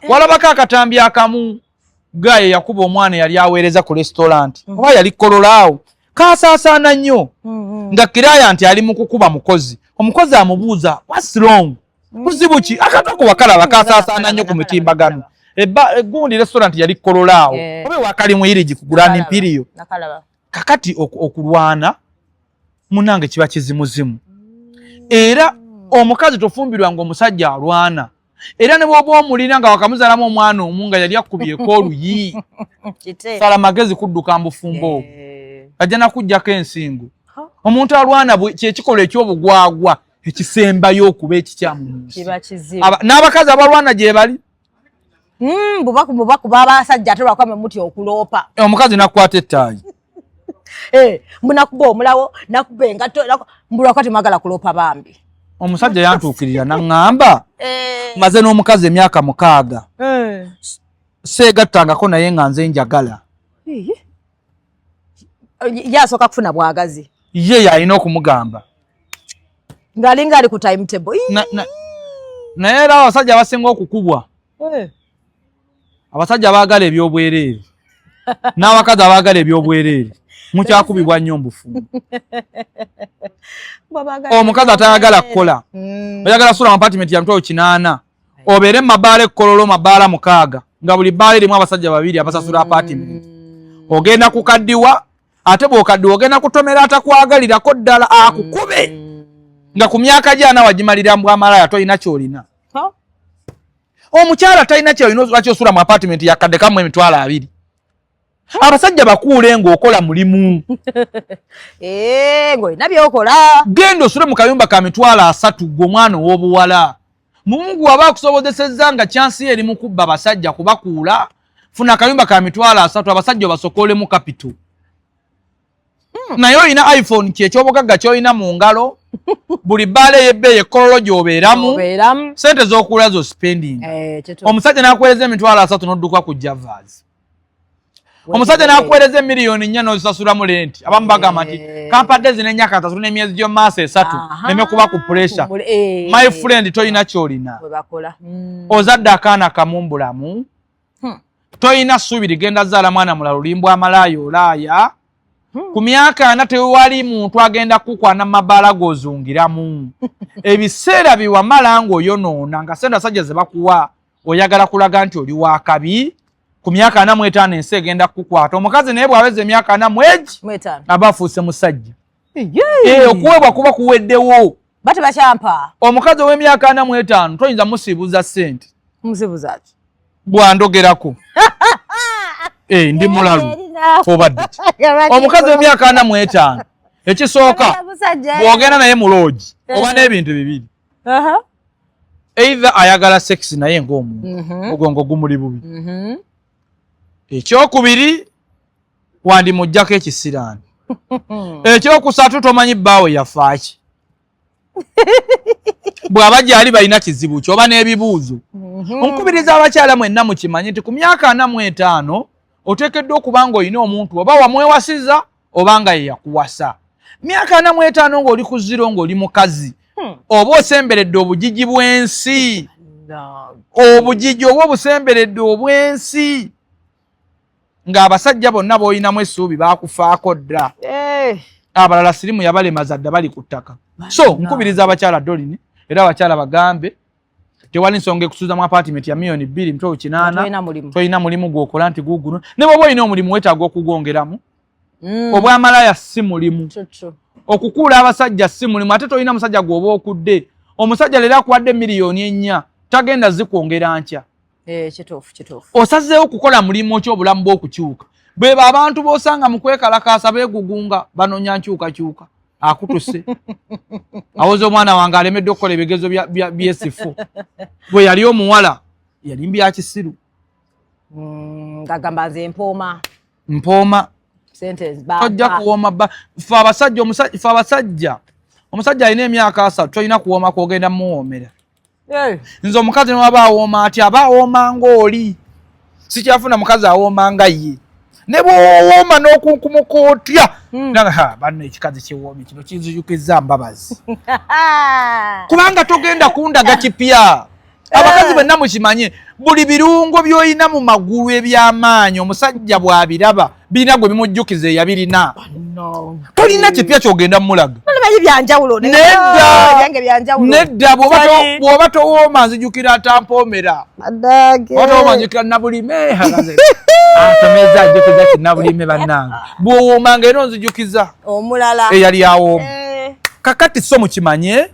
Speaker 1: Walabako akatambi akamu gaye yakuba omwana eyali aweereza ku restaurant, oba yali kololaawo, kasaasaana nnyo, nga kiraya nti ali mu kukuba mukozi. Omukozi amubuuza, "What's wrong? Buzibu ki?" Akatako wakalaba, kasaasaana nnyo ku mitimbagano. Egundi restaurant yali kololaawo, oba ewakalimu irigi ku Grand Imperial.
Speaker 2: Nakalaba.
Speaker 1: Kakati okulwana munange kiba kizimuzimu, era omukazi tofumbirwa nga omusajja alwana. Era ne bw'oba omulina nga wakamuzaalamu omwana omu nga yali akubyeko oluyi, sala magezi kudduka mbufumbo obwo, ajja nakuggyako ensingo. Omuntu alwana kyekikolwa eky'obugwagwa ekisembayo okuba ekikyamu mu nsi. N'abakazi abalwana gye bali.
Speaker 2: Bubakuba abasajja ate lwakuba mutya okuloopa.
Speaker 1: Omukazi nakukwata ettaayi.
Speaker 2: Munakuba omulawo, nakuba engatto, mbulwako temwagala kuloopa bambi.
Speaker 1: Omusajja yantuukirira naŋŋamba, maze n'omukazi emyaka 6, seegattangako naye nga nze njagala.
Speaker 2: Ye asooka kufuna bwagazi.
Speaker 1: Ye yalina okumugamba.
Speaker 2: Ng'alinga ali ku timetable.
Speaker 1: Naye era abasajja abasinga okukubwa, abasajja abaagala ebyobwereere n'abakazi abaagala ebyobwereere, mukyakubibwa nnyo mbufumbo. Omukazi atayagala kukola, oyagala sula mu apartment ya 800,000, obeere mu mabaala ekkololo mabaala 6, nga buli bbaala erimu abasajja 2 abasasula apartment. Ogenda kukaddiwa, ate bw'okaddiwa ogenda kutomera atakwagalirako ddala akukube, nga ku myaka gyana wagimalira mbwamalaya, tolina ky'olina. Omukyala talina kyolina, lwaki osula mu apartment yakadde kamu 20,000? Abasajja bakuule ng'okola mulimu.
Speaker 2: Ng'olina by'okola.
Speaker 1: Genda osule mu kayumba ka 30,000 gwe omwana ow'obuwala. Mungu aba akusobozesezza nga kyansi eri mu kubba basajja kubakuula, funa akayumba ka 30,000 abasajja obasokoolemu kapito. Naye olina iPhone, kyekyobugagga ky'olina mu ngalo, buli bbaala ey'ebbeeyi ekkololo gy'obeeramu, sente z'okuula zo spending. Omusajja n'akuweereza 30,000 n'odduka ku Javas. Omusajja n'akuweereza 4,000,000 n'ozisasulamu rent. Abamu bagamba nti kampadde zino ennyaka 3 n'emyezi gy'omu maaso 3 neme kuba ku pressure. My friend, tolina ky'olina. Ozadde akaana kamu mbulamu, tolina ssuubi ligenda zaala mwana mulala, olimbwa amalaaya olaaya. Ku myaka 40 tewali muntu agenda kukwana mu mabaala g'ozungiramu. Ebiseera bye wamala ng'oyonoona nga sente abasajja ze bakuwa oyagala kulaga nti oli wakabi, ku myaka 45 ensi egenda kukukwata. Omukazi naye bw'aweza emyaka 40 egi aba afuuse musajja, okuweebwa kuba kuweddewo.
Speaker 2: Batebakyampa.
Speaker 1: Omukazi ow'emyaka 45 toyinza musiibuza ssente.
Speaker 2: Musibuza ki?
Speaker 1: Bwandogerako ndi mulalu obadde omukazi w'emyaka 45, ekisooka bw'ogenda naye mu lodge oba n'ebintu bibiri: either ayagala sex naye ng'omuntu ogongo gumuli bubi, ekyokubiri wandimuggyako ekisiraani, ekyokusatu tomanyi bbaawe yafaaki, bw'aba gyali balina kizibu ki oba n'ebibuuzo. Nkubiriza abakyala mwenna mukimanye nti ku myaka 45 oteekeddwa okuba ng'olina omuntu, oba wamwewasiza oba nga ye yakuwasa. Myaka 45 ng'oli ku zero, ng'oli mukazi, oba osemberedde obugigi bw'ensi, obugigi oba obusemberedde obw'ensi, ng'abasajja bonna b'olinamu essuubi baakufaako dda, abalala sirimu yabalemaza dda, bali ku ttaka. So nkubiriza abakyala Dolini, era abakyala bagambe tewali nsonga ekusuuza mu apartment ya 2,800,000, tolina mulimu gwokola nti guguno. Ne bwoba olina omulimu weetaaga okugwongeramu. Obwamalaya si mulimu, okukuula abasajja si mulimu, ate tolina musajja gw'oba okudde. Omusajja leero akuwadde 4,000,000 tagenda zikwongera nkya. Osazeewo okukola mulimu ki obulamu bw'okukyuka? Bweba abantu b'osanga mu kwekalakaasa beegugunga banoonya nkyukakyuka, akutuse awoza omwana wange alemeddwe okukola ebigezo byesifu. Bwe yali omuwala yali mbyakisiru.
Speaker 2: Ngagamba nze mpooma.
Speaker 1: Mpooma, tojja kuwooma. Ba fe abasajja, fe abasajja, omusajja alina emyaka 30 tolina kuwooma kwogenda muwoomera. Nze omukazi newaba awooma atya aba awooma ng'oli, sikyafuna mukazi awooma nga ye. Ne bwowooma n'okunkumuka otya, banno ekikazi kiwoomye kino kinzijukiza Mbabazi, kubanga togenda kundaga kipya. Abakazi bwenna mukimanye, buli birungo by'olina mu magulu eby'amaanyi, omusajja bw'abiraba birina gwe bimujjukiza eyabirina. Tolina kipya kyogenda mulaga. Nedda, bw'oba towooma nzijukira atampoomera, oba towooma nzijukira Nabulime atomeza, ajjukiza kinabulime. Bannange, bw'owoomanga era onzijukiza eyali awooma. Kakati so mukimanye,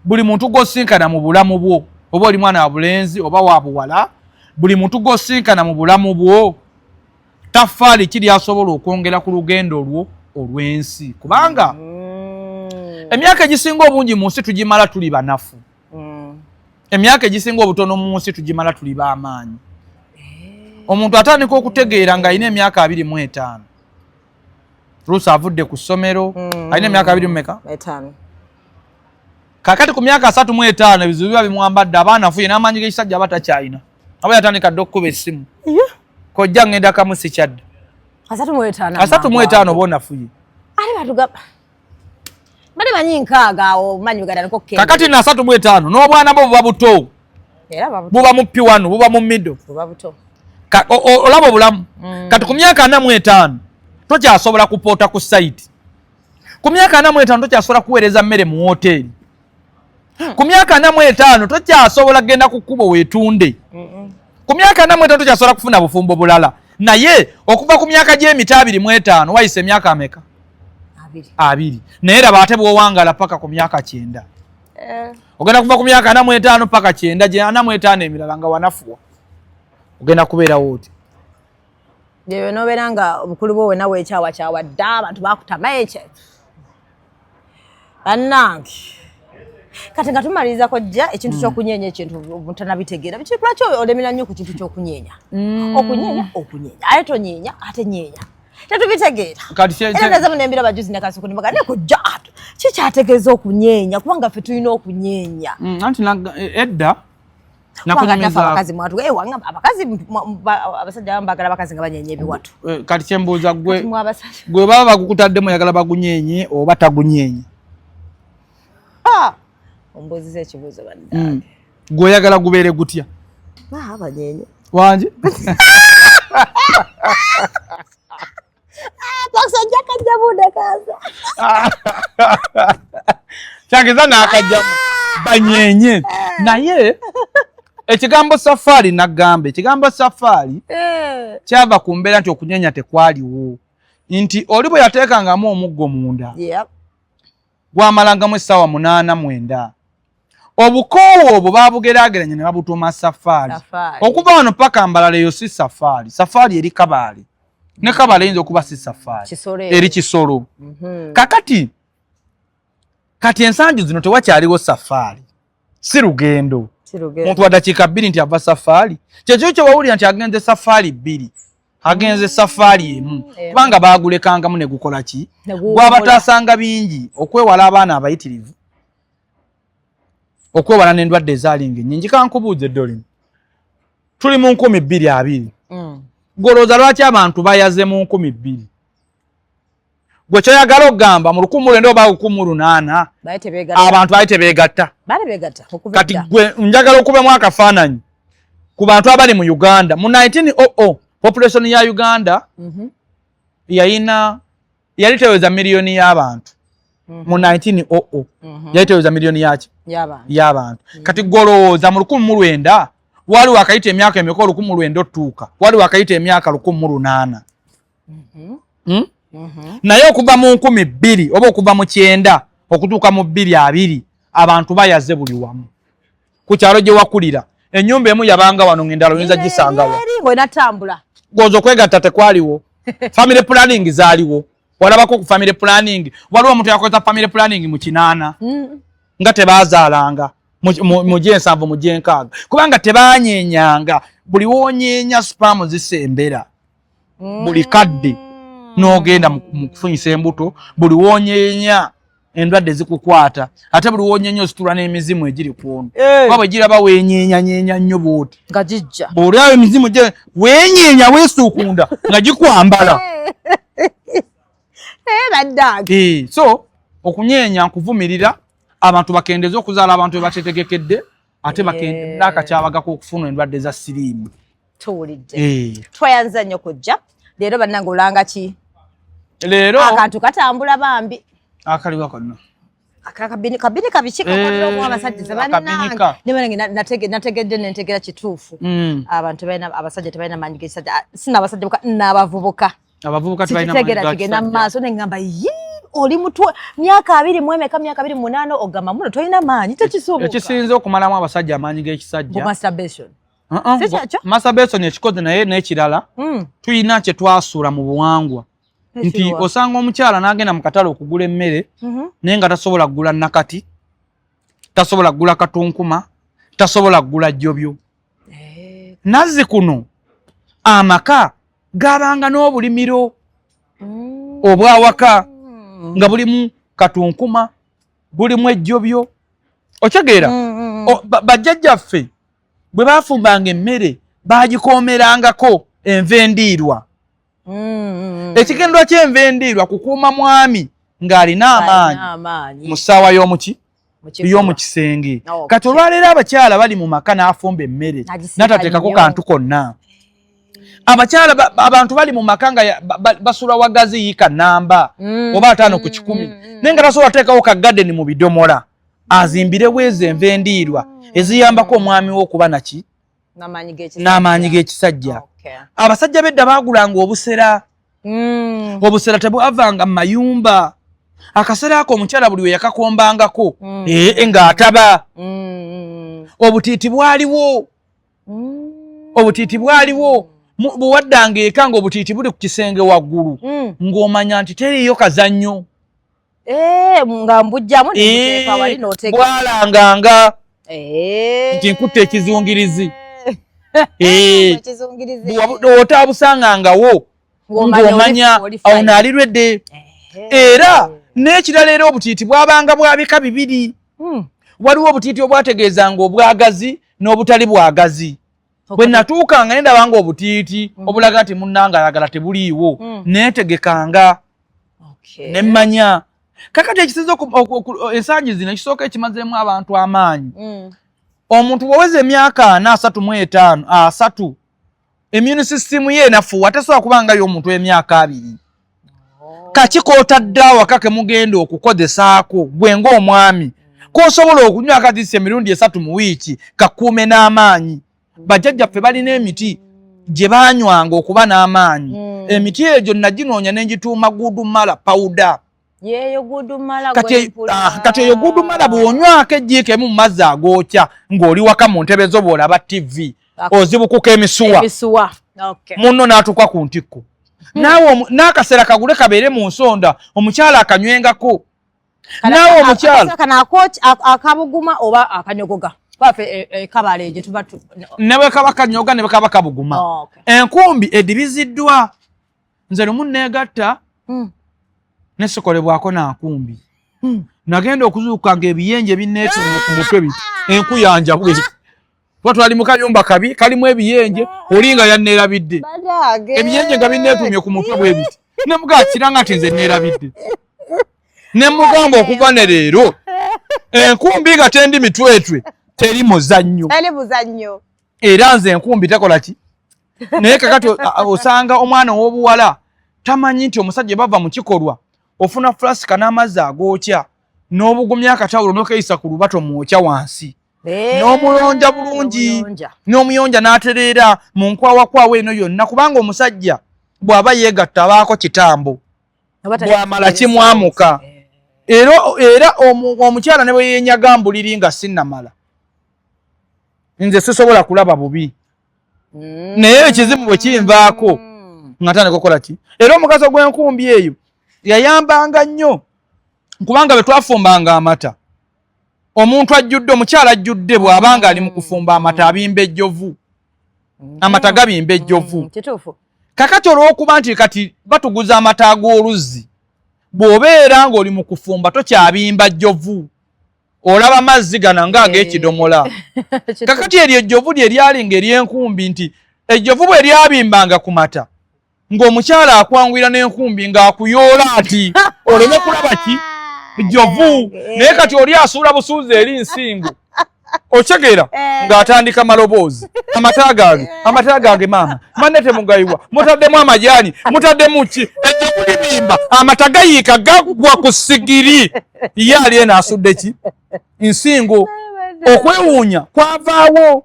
Speaker 1: buli muntu gw'osinkana mu bulamu bwo. Oba oli mwana wa bulenzi oba wa buwala, buli muntu gw'osinkana mu bulamu bwo tafaali kiri asobola okwongera ku lugendo lwo olw'ensi, kubanga emyaka egisinga obungi mu nsi tugimala tuli banafu, emyaka egisinga obutono mu nsi tugimala tuli b'amaanyi. Omuntu atandika okutegeera ng'alina emyaka 25, Ruusi avudde ku ssomero, alina emyaka abiri mumeka?
Speaker 2: Etaano.
Speaker 1: Kakati ku myaka 35 ebizibu biba bimwambadde, abaana afuye n'amaanyi g'ekisajja aba takyalina, aba yatandika dda okukuba essimu, kojja ngenda kamu sikyadda.
Speaker 2: 35.
Speaker 1: 35 oba onafuye.
Speaker 2: Ate batugamba bali manyi 60 awo manyi gatandika okukendera.
Speaker 1: Kakati na 35 n'obwana bwo buba buto.
Speaker 2: Era buba buto.
Speaker 1: Buba mu P1, buba mu middle.
Speaker 2: Buba buto.
Speaker 1: Olaba obulamu. Kati ku myaka 45 tokyasobola kupoota ku site, ku myaka 45 tokyasobola kuweereza mmere mu woteeri, ku myaka 45 tokyasobola kugenda ku kkubo weetunde, ku myaka 45 tokyasobola kufuna bufumbo bulala. Naye okuva ku myaka gy'emita 25 wayise emyaka ameka?
Speaker 2: 20.
Speaker 1: 20. Naye raba ate bw'owangala paka ku myaka 90. Ogenda kuva ku myaka 45 paka 90, gye 45 emirala nga wanafuwa, ogenda kubeerawo oti?
Speaker 2: Yeyo nobeera nga obukulu bwo wena wekyawakyawa dda, abantu bakutama ekyo. Bannange, kati nga tumaliriza kojja, ekintu ky'okunyeenya, ekintu mutanabitegeera biki? Lwaki olemera nnyo ku kintu ky'okunyeenya? Okunyeenya, okunyeenya, ate tonyeenya, ate nyeenya, tetubitegeera.
Speaker 1: Kati
Speaker 2: Era nazamu nembira bajuzi nakasuku nibaga ne kojja ato kikyategeeza okunyeenya, kubanga ffe tulina okunyeenya.
Speaker 1: Anti edda
Speaker 2: Kubanga naffe
Speaker 1: nakunyumizaako.
Speaker 2: Abakazi mwatu wangamba abakazi abasajja abamu baagala abakazi nga banyeenya ebiwato.
Speaker 1: Kati kyembuuza gwe,
Speaker 2: Kati mwe abasajja
Speaker 1: gwe baba bagukutaddemu, oyagala bagunyenye oba tagunyenye?
Speaker 2: Ah! Ombuuziza ekibuuzo, bannange.
Speaker 1: Gwe oyagala gubeere gutya?
Speaker 2: Ah, banyenye.
Speaker 1: Wangi?
Speaker 2: Akasajja kajja bundekaza.
Speaker 1: Kyageza n'akajjamu banyenye. Naye ekigambo safaari, nagamba ekigambo safaari kyava ku mbeera nti okunyenya tekwaliwo, nti oli bwe yateekangamu omuggo munda gwamalangamu essaawa 8, 9. Obukoowu obwo babugeraageranya ne babutuuma safaari.
Speaker 2: Safaari.
Speaker 1: Okuva wano paka Mbalala, eyo si safaari. Safaari eri Kabaale, ne Kabaale eyinza okuba si safaari.
Speaker 2: Kisolo eyo.
Speaker 1: Eri Kisolo. Kakati kati ensangi zino tewakyaliwo safaari, si lugendo.
Speaker 2: Si lugendo.
Speaker 1: Muntu wa dakiika 2 nti ava safaari, kyekyo kyewawulira nti agenze safaari 2, agenze safaari 1.
Speaker 2: Emu.
Speaker 1: Kubanga bagulekangamu ne gukola ki?
Speaker 2: Ne guwummula.
Speaker 1: Gwabataasanga bingi, okwewala abaana abayitirivu, okwewala n'endwadde ezaalinga ennyingi. Kankubuuze, Dolin, tuli mu 2020. Golowooza lwaki abantu bayaze mu 2000? Gwe kyoyagala okugamba mu 1900 oba 1800
Speaker 2: Baali tebeegatta.
Speaker 1: abantu baali tebeegatta?
Speaker 2: Baali beegatta okuva
Speaker 1: Kati
Speaker 2: edda.
Speaker 1: gwe njagala okubemu akafaananyi ku bantu abali mu Uganda mu 1900. Population ya Uganda yayina yali teweza miliyoni y'abantu mu 1900. Yali teweza miliyoni yaki?
Speaker 2: Y'abantu.
Speaker 1: Y'abantu. Kati golowooza mu 1900 wali wakayita emyaka emeka 1900 otuuka? Wali wakayita emyaka 1800. Hmm? Naye okuva mu 2000 oba okuva mu 90 okutuuka mu 2020, abantu bayaze buli wamu. Ku kyalo gye wakulira, ennyumba emu yabanga wano, ng'endala oyinza gisangawa.
Speaker 2: Eri ng'olina tambula.
Speaker 1: Goza okwegatta tekwaliwo. Family planning zaaliwo? Walabako ku family planning? Waliwo omuntu yakozesa family planning mu 80 nga tebazaalanga mu gye-70, mu gye-60, kubanga tebanyenyanga. Buli wonyeenya sperm zisembera buli kadde n'ogenda mu kufunyisa embuto. Buli wonyeenya endwadde zikukwata, ate buli wonyeenya ositulwa n'emizimu egiri kwono. Kuba bwe giraba weenyeenyanyeenya nnyo bwoti,
Speaker 2: Nga gijja.
Speaker 1: Bw'olaba emizimu gye weenyeenya weesuukunda nga gikwambala.
Speaker 2: Bannange.
Speaker 1: So okunyeenya nkuvumirira. Abantu bakendeze okuzaala abantu be batetegekedde, ate n'akakyabaga k'okufuna endwadde za siriimu.
Speaker 2: Tuwulidde.
Speaker 1: Eh.
Speaker 2: Twayanza nnyo kujja leero, bannange. Olanga ki?
Speaker 1: Leero
Speaker 2: Akantu katambula bambi.
Speaker 1: Akaliwa konna.
Speaker 2: Akabini kabini kabiki kakwatira okuwa abasajja.
Speaker 1: Akabinika.
Speaker 2: Bannange, nategedde nentegera kituufu. Abantu balina, abasajja tebalina maanyi g'ekisajja. Ah, sina abasajja boka, n'abavubuka.
Speaker 1: Abavubuka tebalina maanyi
Speaker 2: Sikitegera
Speaker 1: ga
Speaker 2: kigenda mu
Speaker 1: kisajja.
Speaker 2: maaso, neŋŋamba yi. Oli mutwe myaka abiri mu emeka, myaka 28, ogamba muno tolina maanyi, tekisoboka.
Speaker 1: Ekisinza okumalamu abasajja amaanyi g'ekisajja
Speaker 2: masturbation.
Speaker 1: Uh-uh.
Speaker 2: Si kyekyo?
Speaker 1: Masturbation ekikoze, naye n'ekirala tulina kye twasuula mu buwangwa nti
Speaker 2: Ekiriwa?
Speaker 1: osanga omukyala n'agenda mu katale okugula emmere, naye nga tasobola kugula nakati, tasobola kugula katunkuma, tasobola kugula jjobyo. Nazzi kuno amaka gabanga n'obulimiro obwawaka nga bulimu katunkuma, bulimu ejjobyo, okyegeera? Bajjajjaffe bwe bafumbanga emmere bagikoomerangako enva endiirwa. Ekigendwa ky'enva endiirwa kukuuma mwami ng'alina amaanyi
Speaker 2: amaanyi
Speaker 1: mu ssaawa y'omuki
Speaker 2: Mu kikolwa.
Speaker 1: y'omu kisenge. Kati olwaleero abakyala bali mu maka n'afumba emmere
Speaker 2: N'agisiika
Speaker 1: n'atateekako
Speaker 2: nnyo.
Speaker 1: kantu konna. Abakyala abantu bali mu maka nga basula wagazi yiika namba oba 50 ku 100, naye nga tasobola teekawo ka garden mu bidomola azimbirewo ezo enva endiirwa eziyambako omwami we okuba naki
Speaker 2: n'amaanyi g'ekisajja.
Speaker 1: N'amaanyi g'ekisajja. Abasajja b'edda baagulanga obusera. Obusera tebwavanga mu mayumba. Akaseera ako omukyala buli we yakakombangako ng'ataba. Obutiiti bwaliwo. Obutiiti bwaliwo. Bwe waddanga eka ng'obutiiti buli ku kisenge waggulu, ng'omanya nti teriiyo kazannyo.
Speaker 2: Nga mbujjamu nemuteeka wali n'oteeka.
Speaker 1: Bwalanganga nti nkutte ekizungirizi.
Speaker 2: Ekizungirizi.
Speaker 1: Otaabusangangawo
Speaker 2: Ng'omanya
Speaker 1: ng'omanya
Speaker 2: oli
Speaker 1: awo
Speaker 2: fine.
Speaker 1: naalirwedde. Era n'ekirala, era obutiiti bwabanga bwa bika bibiri. Waliwo obutiiti obwategeezanga obwagazi n'obutali bwagazi. Bwe natuukanga ne ndaba nga obutiiti obulaga nti munnange ayagala tebuliiwo, neetegekanga ne mmanya. Kakati ekisinza ensangi zino, ekisooka ekimazeemu abantu amaanyi, omuntu bw'oweza emyaka 40, 35, 30, immune system ye enafuwa, tasobola kuba nga y'omuntu emyaka 20. Kaki kootadde awaka ke mugenda okukozesaako gwe ng'omwami kosobola okunywa akatisi emirundi 3 mu wiiki kakuume n'amaanyi? Bajjajjaffe balina emiti gye baanywanga okuba n'amaanyi. Emiti egyo naginoonya ne ngituuma gudumala powder.
Speaker 2: Yeeyo gudumala.
Speaker 1: Kati
Speaker 2: gwempula.
Speaker 1: Kati eyo gudumala bw'onywako ejjiiko emu mu mazzi agookya ng'oli waka mu ntebe zo bw'olaba TV, ozibukuka emisuwa.
Speaker 2: Emisuwa.
Speaker 1: Munno n'atuuka ku ntikko. Naawe n'akasera kagule kabeere mu nsonda, omukyala akanywengako. Naawe omukyala
Speaker 2: Kano akabuguma oba akanyogoga? Baffe kabale gye tuba
Speaker 1: Ne bwe kaba kanyoga, ne bwe kaba kabuguma.
Speaker 2: Oh, okay.
Speaker 1: Enkumbi edibiziddwa. Nze lumu neegatta nesikolebwako nankumbi. Nagenda okuzuuka ng'ebiyenje binneetumye ku mutwe biti, enkuyanja bwe kuba twali mu kayumba kabi kalimu ebiyenje, oli nga yanneerabidde, ebiyenje nga binneetumye ku mutwe bwe biti. Ne kiranga nti nze neerabidde, ne mugamba okuva ne leero enkumbi nga tendi mitwetwe teri muzannyo.
Speaker 2: Teri muzannyo.
Speaker 1: Era nze enkumbi tekola ki. Naye kakati osanga omwana ow'obuwala tamanyi nti omusajja bava mu kikolwa ofuna fulasika n'amazzi agookya n'obugumya akatawulo n'okeyisa ku lubato mwokya wansi n'omulonja bulungi,
Speaker 2: N'omulonja.
Speaker 1: n'omuyonja n'atereera mu nkwawakwawo eno yonna, kubanga omusajja bw'aba yeegatta abaako kitambo.
Speaker 2: Oba
Speaker 1: Bw'amala kimwamuka. Era omukyala ne bwe yeenyaga mbuliri nga sinnamala, nze sisobola kulaba bubi. Naye ekizibu bwe kinvaako nga tandika okukola ki. Era omugaso gw'enkumbi eyo yayambanga nnyo, kubanga bwe twafumbanga amata, omuntu ajjudde, omukyala ajjudde, bw'abanga ali mu kufumba amata abimba ejjovu, amata gabimba ejjovu.
Speaker 2: Kituufu.
Speaker 1: Kakati olw'okuba nti kati batuguza amata ag'oluzzi, bw'obeera ng'oli mu kufumba tokyabimba jjovu, olaba mazzi gano nga ag'ekidomola. Kakati eryo ejjovu lye lyali ng'ery'enkumbi, nti ejjovu bwe lyabimbanga ku mata, ng'omukyala akwanguyira n'enkumbi ng'akuyoola ati oleme kulaba ki jjovu. Naye kati oli asuula busuuzi eri nsingo, okitegeera, ng'atandika maloboozi, "Amata gange, amata gange, maama manne temugayiwa, mutaddemu amajaani, mutaddemu ki?" Ejjovu libimba, amata gayiika gaggwa ku sigiri, ye ali eno asudde ki nsingo. Okwewuunya kwavaawo.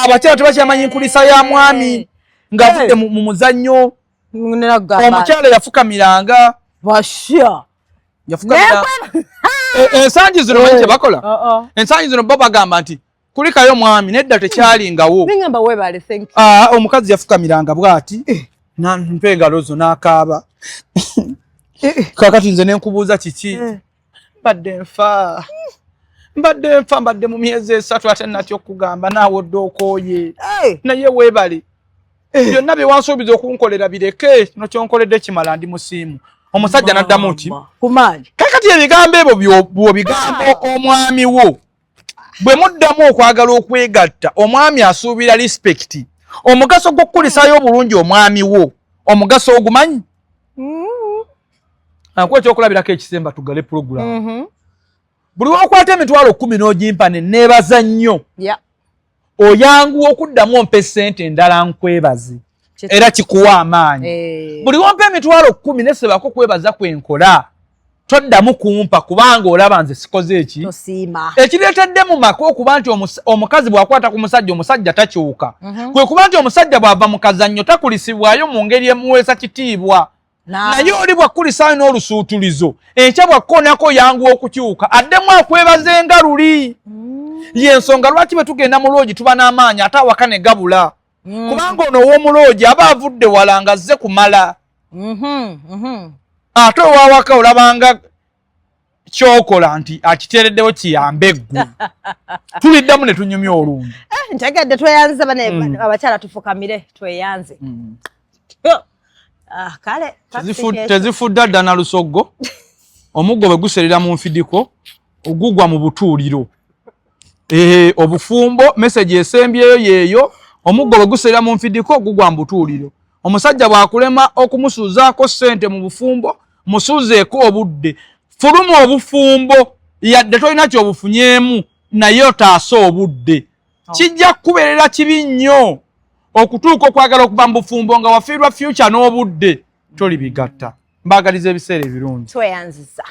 Speaker 1: Abakyala tebakyamanyi nkulisa ya mwami ng'avudde mu muzannyo.
Speaker 2: Nagamba.
Speaker 1: Omukyala yafukamiranga.
Speaker 2: Basha.
Speaker 1: Yafukamira ensangi zino manyi kyebakola, ensangi zino bo bagamba nti kulikayo mwami, nedda tekyalingawo.
Speaker 2: Nengamba webale, thank you.
Speaker 1: Ah, omukazi yafukamiranga bwati mpa engalo zo n'akaaba. Kakati nze nenkubuuza kiki? Mbadde nfa, mbadde nfa, mbadde mu myezi 3, ate natya okugamba naawe odde okooye. Naye weebale byonna bye wansuubiza okunkolera, bireke, kino kyonkoledde kimala, ndi musiimu. Omusajja n'addamu ki?
Speaker 2: Kumaanyi.
Speaker 1: Kakati ebigambo ebyo bw'obigamba omwami wo, bwe muddamu okwagala okwegatta, omwami asuubira respect. Omugaso gw'okukulisaayo obulungi omwami wo, omugaso ogumanyi? Akuwa ekyokulabirako ekisemba tugale puroguramu. Buli wokwata 100,000 n'ogimpa ne neebaza nnyo, oyanguwa okuddamu ompa essente endala nkwebaze, era kikuwa amaanyi. Buli wompa 100,000 nesebako kwebaza kwenkola, toddamu kumpa kubanga olaba nze sikoze eki.
Speaker 2: Tosiima.
Speaker 1: Ekireetedde mu maka okuba nti omukazi bw'akwata ku musajja, omusajja takyuka, kwe kuba nti omusajja bw'ava mu kazannyo takulisibwayo mu ngeri emuweesa kitiibwa. Naye oli bw'akkulisaayo n'olusuutulizo, enkya bw'akkoonako yanguwa okukyuka addemu akwebaza enga luli. Yensonga lwaki bwe tugenda mu loogi tuba n'amaanyi, ate awaka ne gabula, kubanga ono ow'omuloogi aba avudde wala nga azze kumala, ate owawaka olabanga kyokola nti akiteereddewo kiyambe eggulu. Tuliddamu ne tunyumya olumbi.
Speaker 2: Ntegedde, tweyanze bane. Abakyala tufukamire tweyanze. Ah, kale.
Speaker 1: Tezifudde dda na lusoggo. Omuggo bwe guserera mu nfidiko ogugwa mu butuuliro. Obufumbo, message esembyeyo yeeyo: omuggo bwe guserera mu nfidiko gugwa mu butuuliro. Omusajja bw'akulema okumusuuzaako ssente mu bufumbo, musuuzeeko obudde. Fuluma obufumbo, yadde tolina kyobufunyeemu, naye otaase obudde. Kijja kukubeerera kibi nnyo okutuuka okwagala okuva mu bufumbo nga wafiirwa future n'obudde, tolibigatta. Mbaagaliza ebiseera ebirungi.
Speaker 2: Tweyanziza.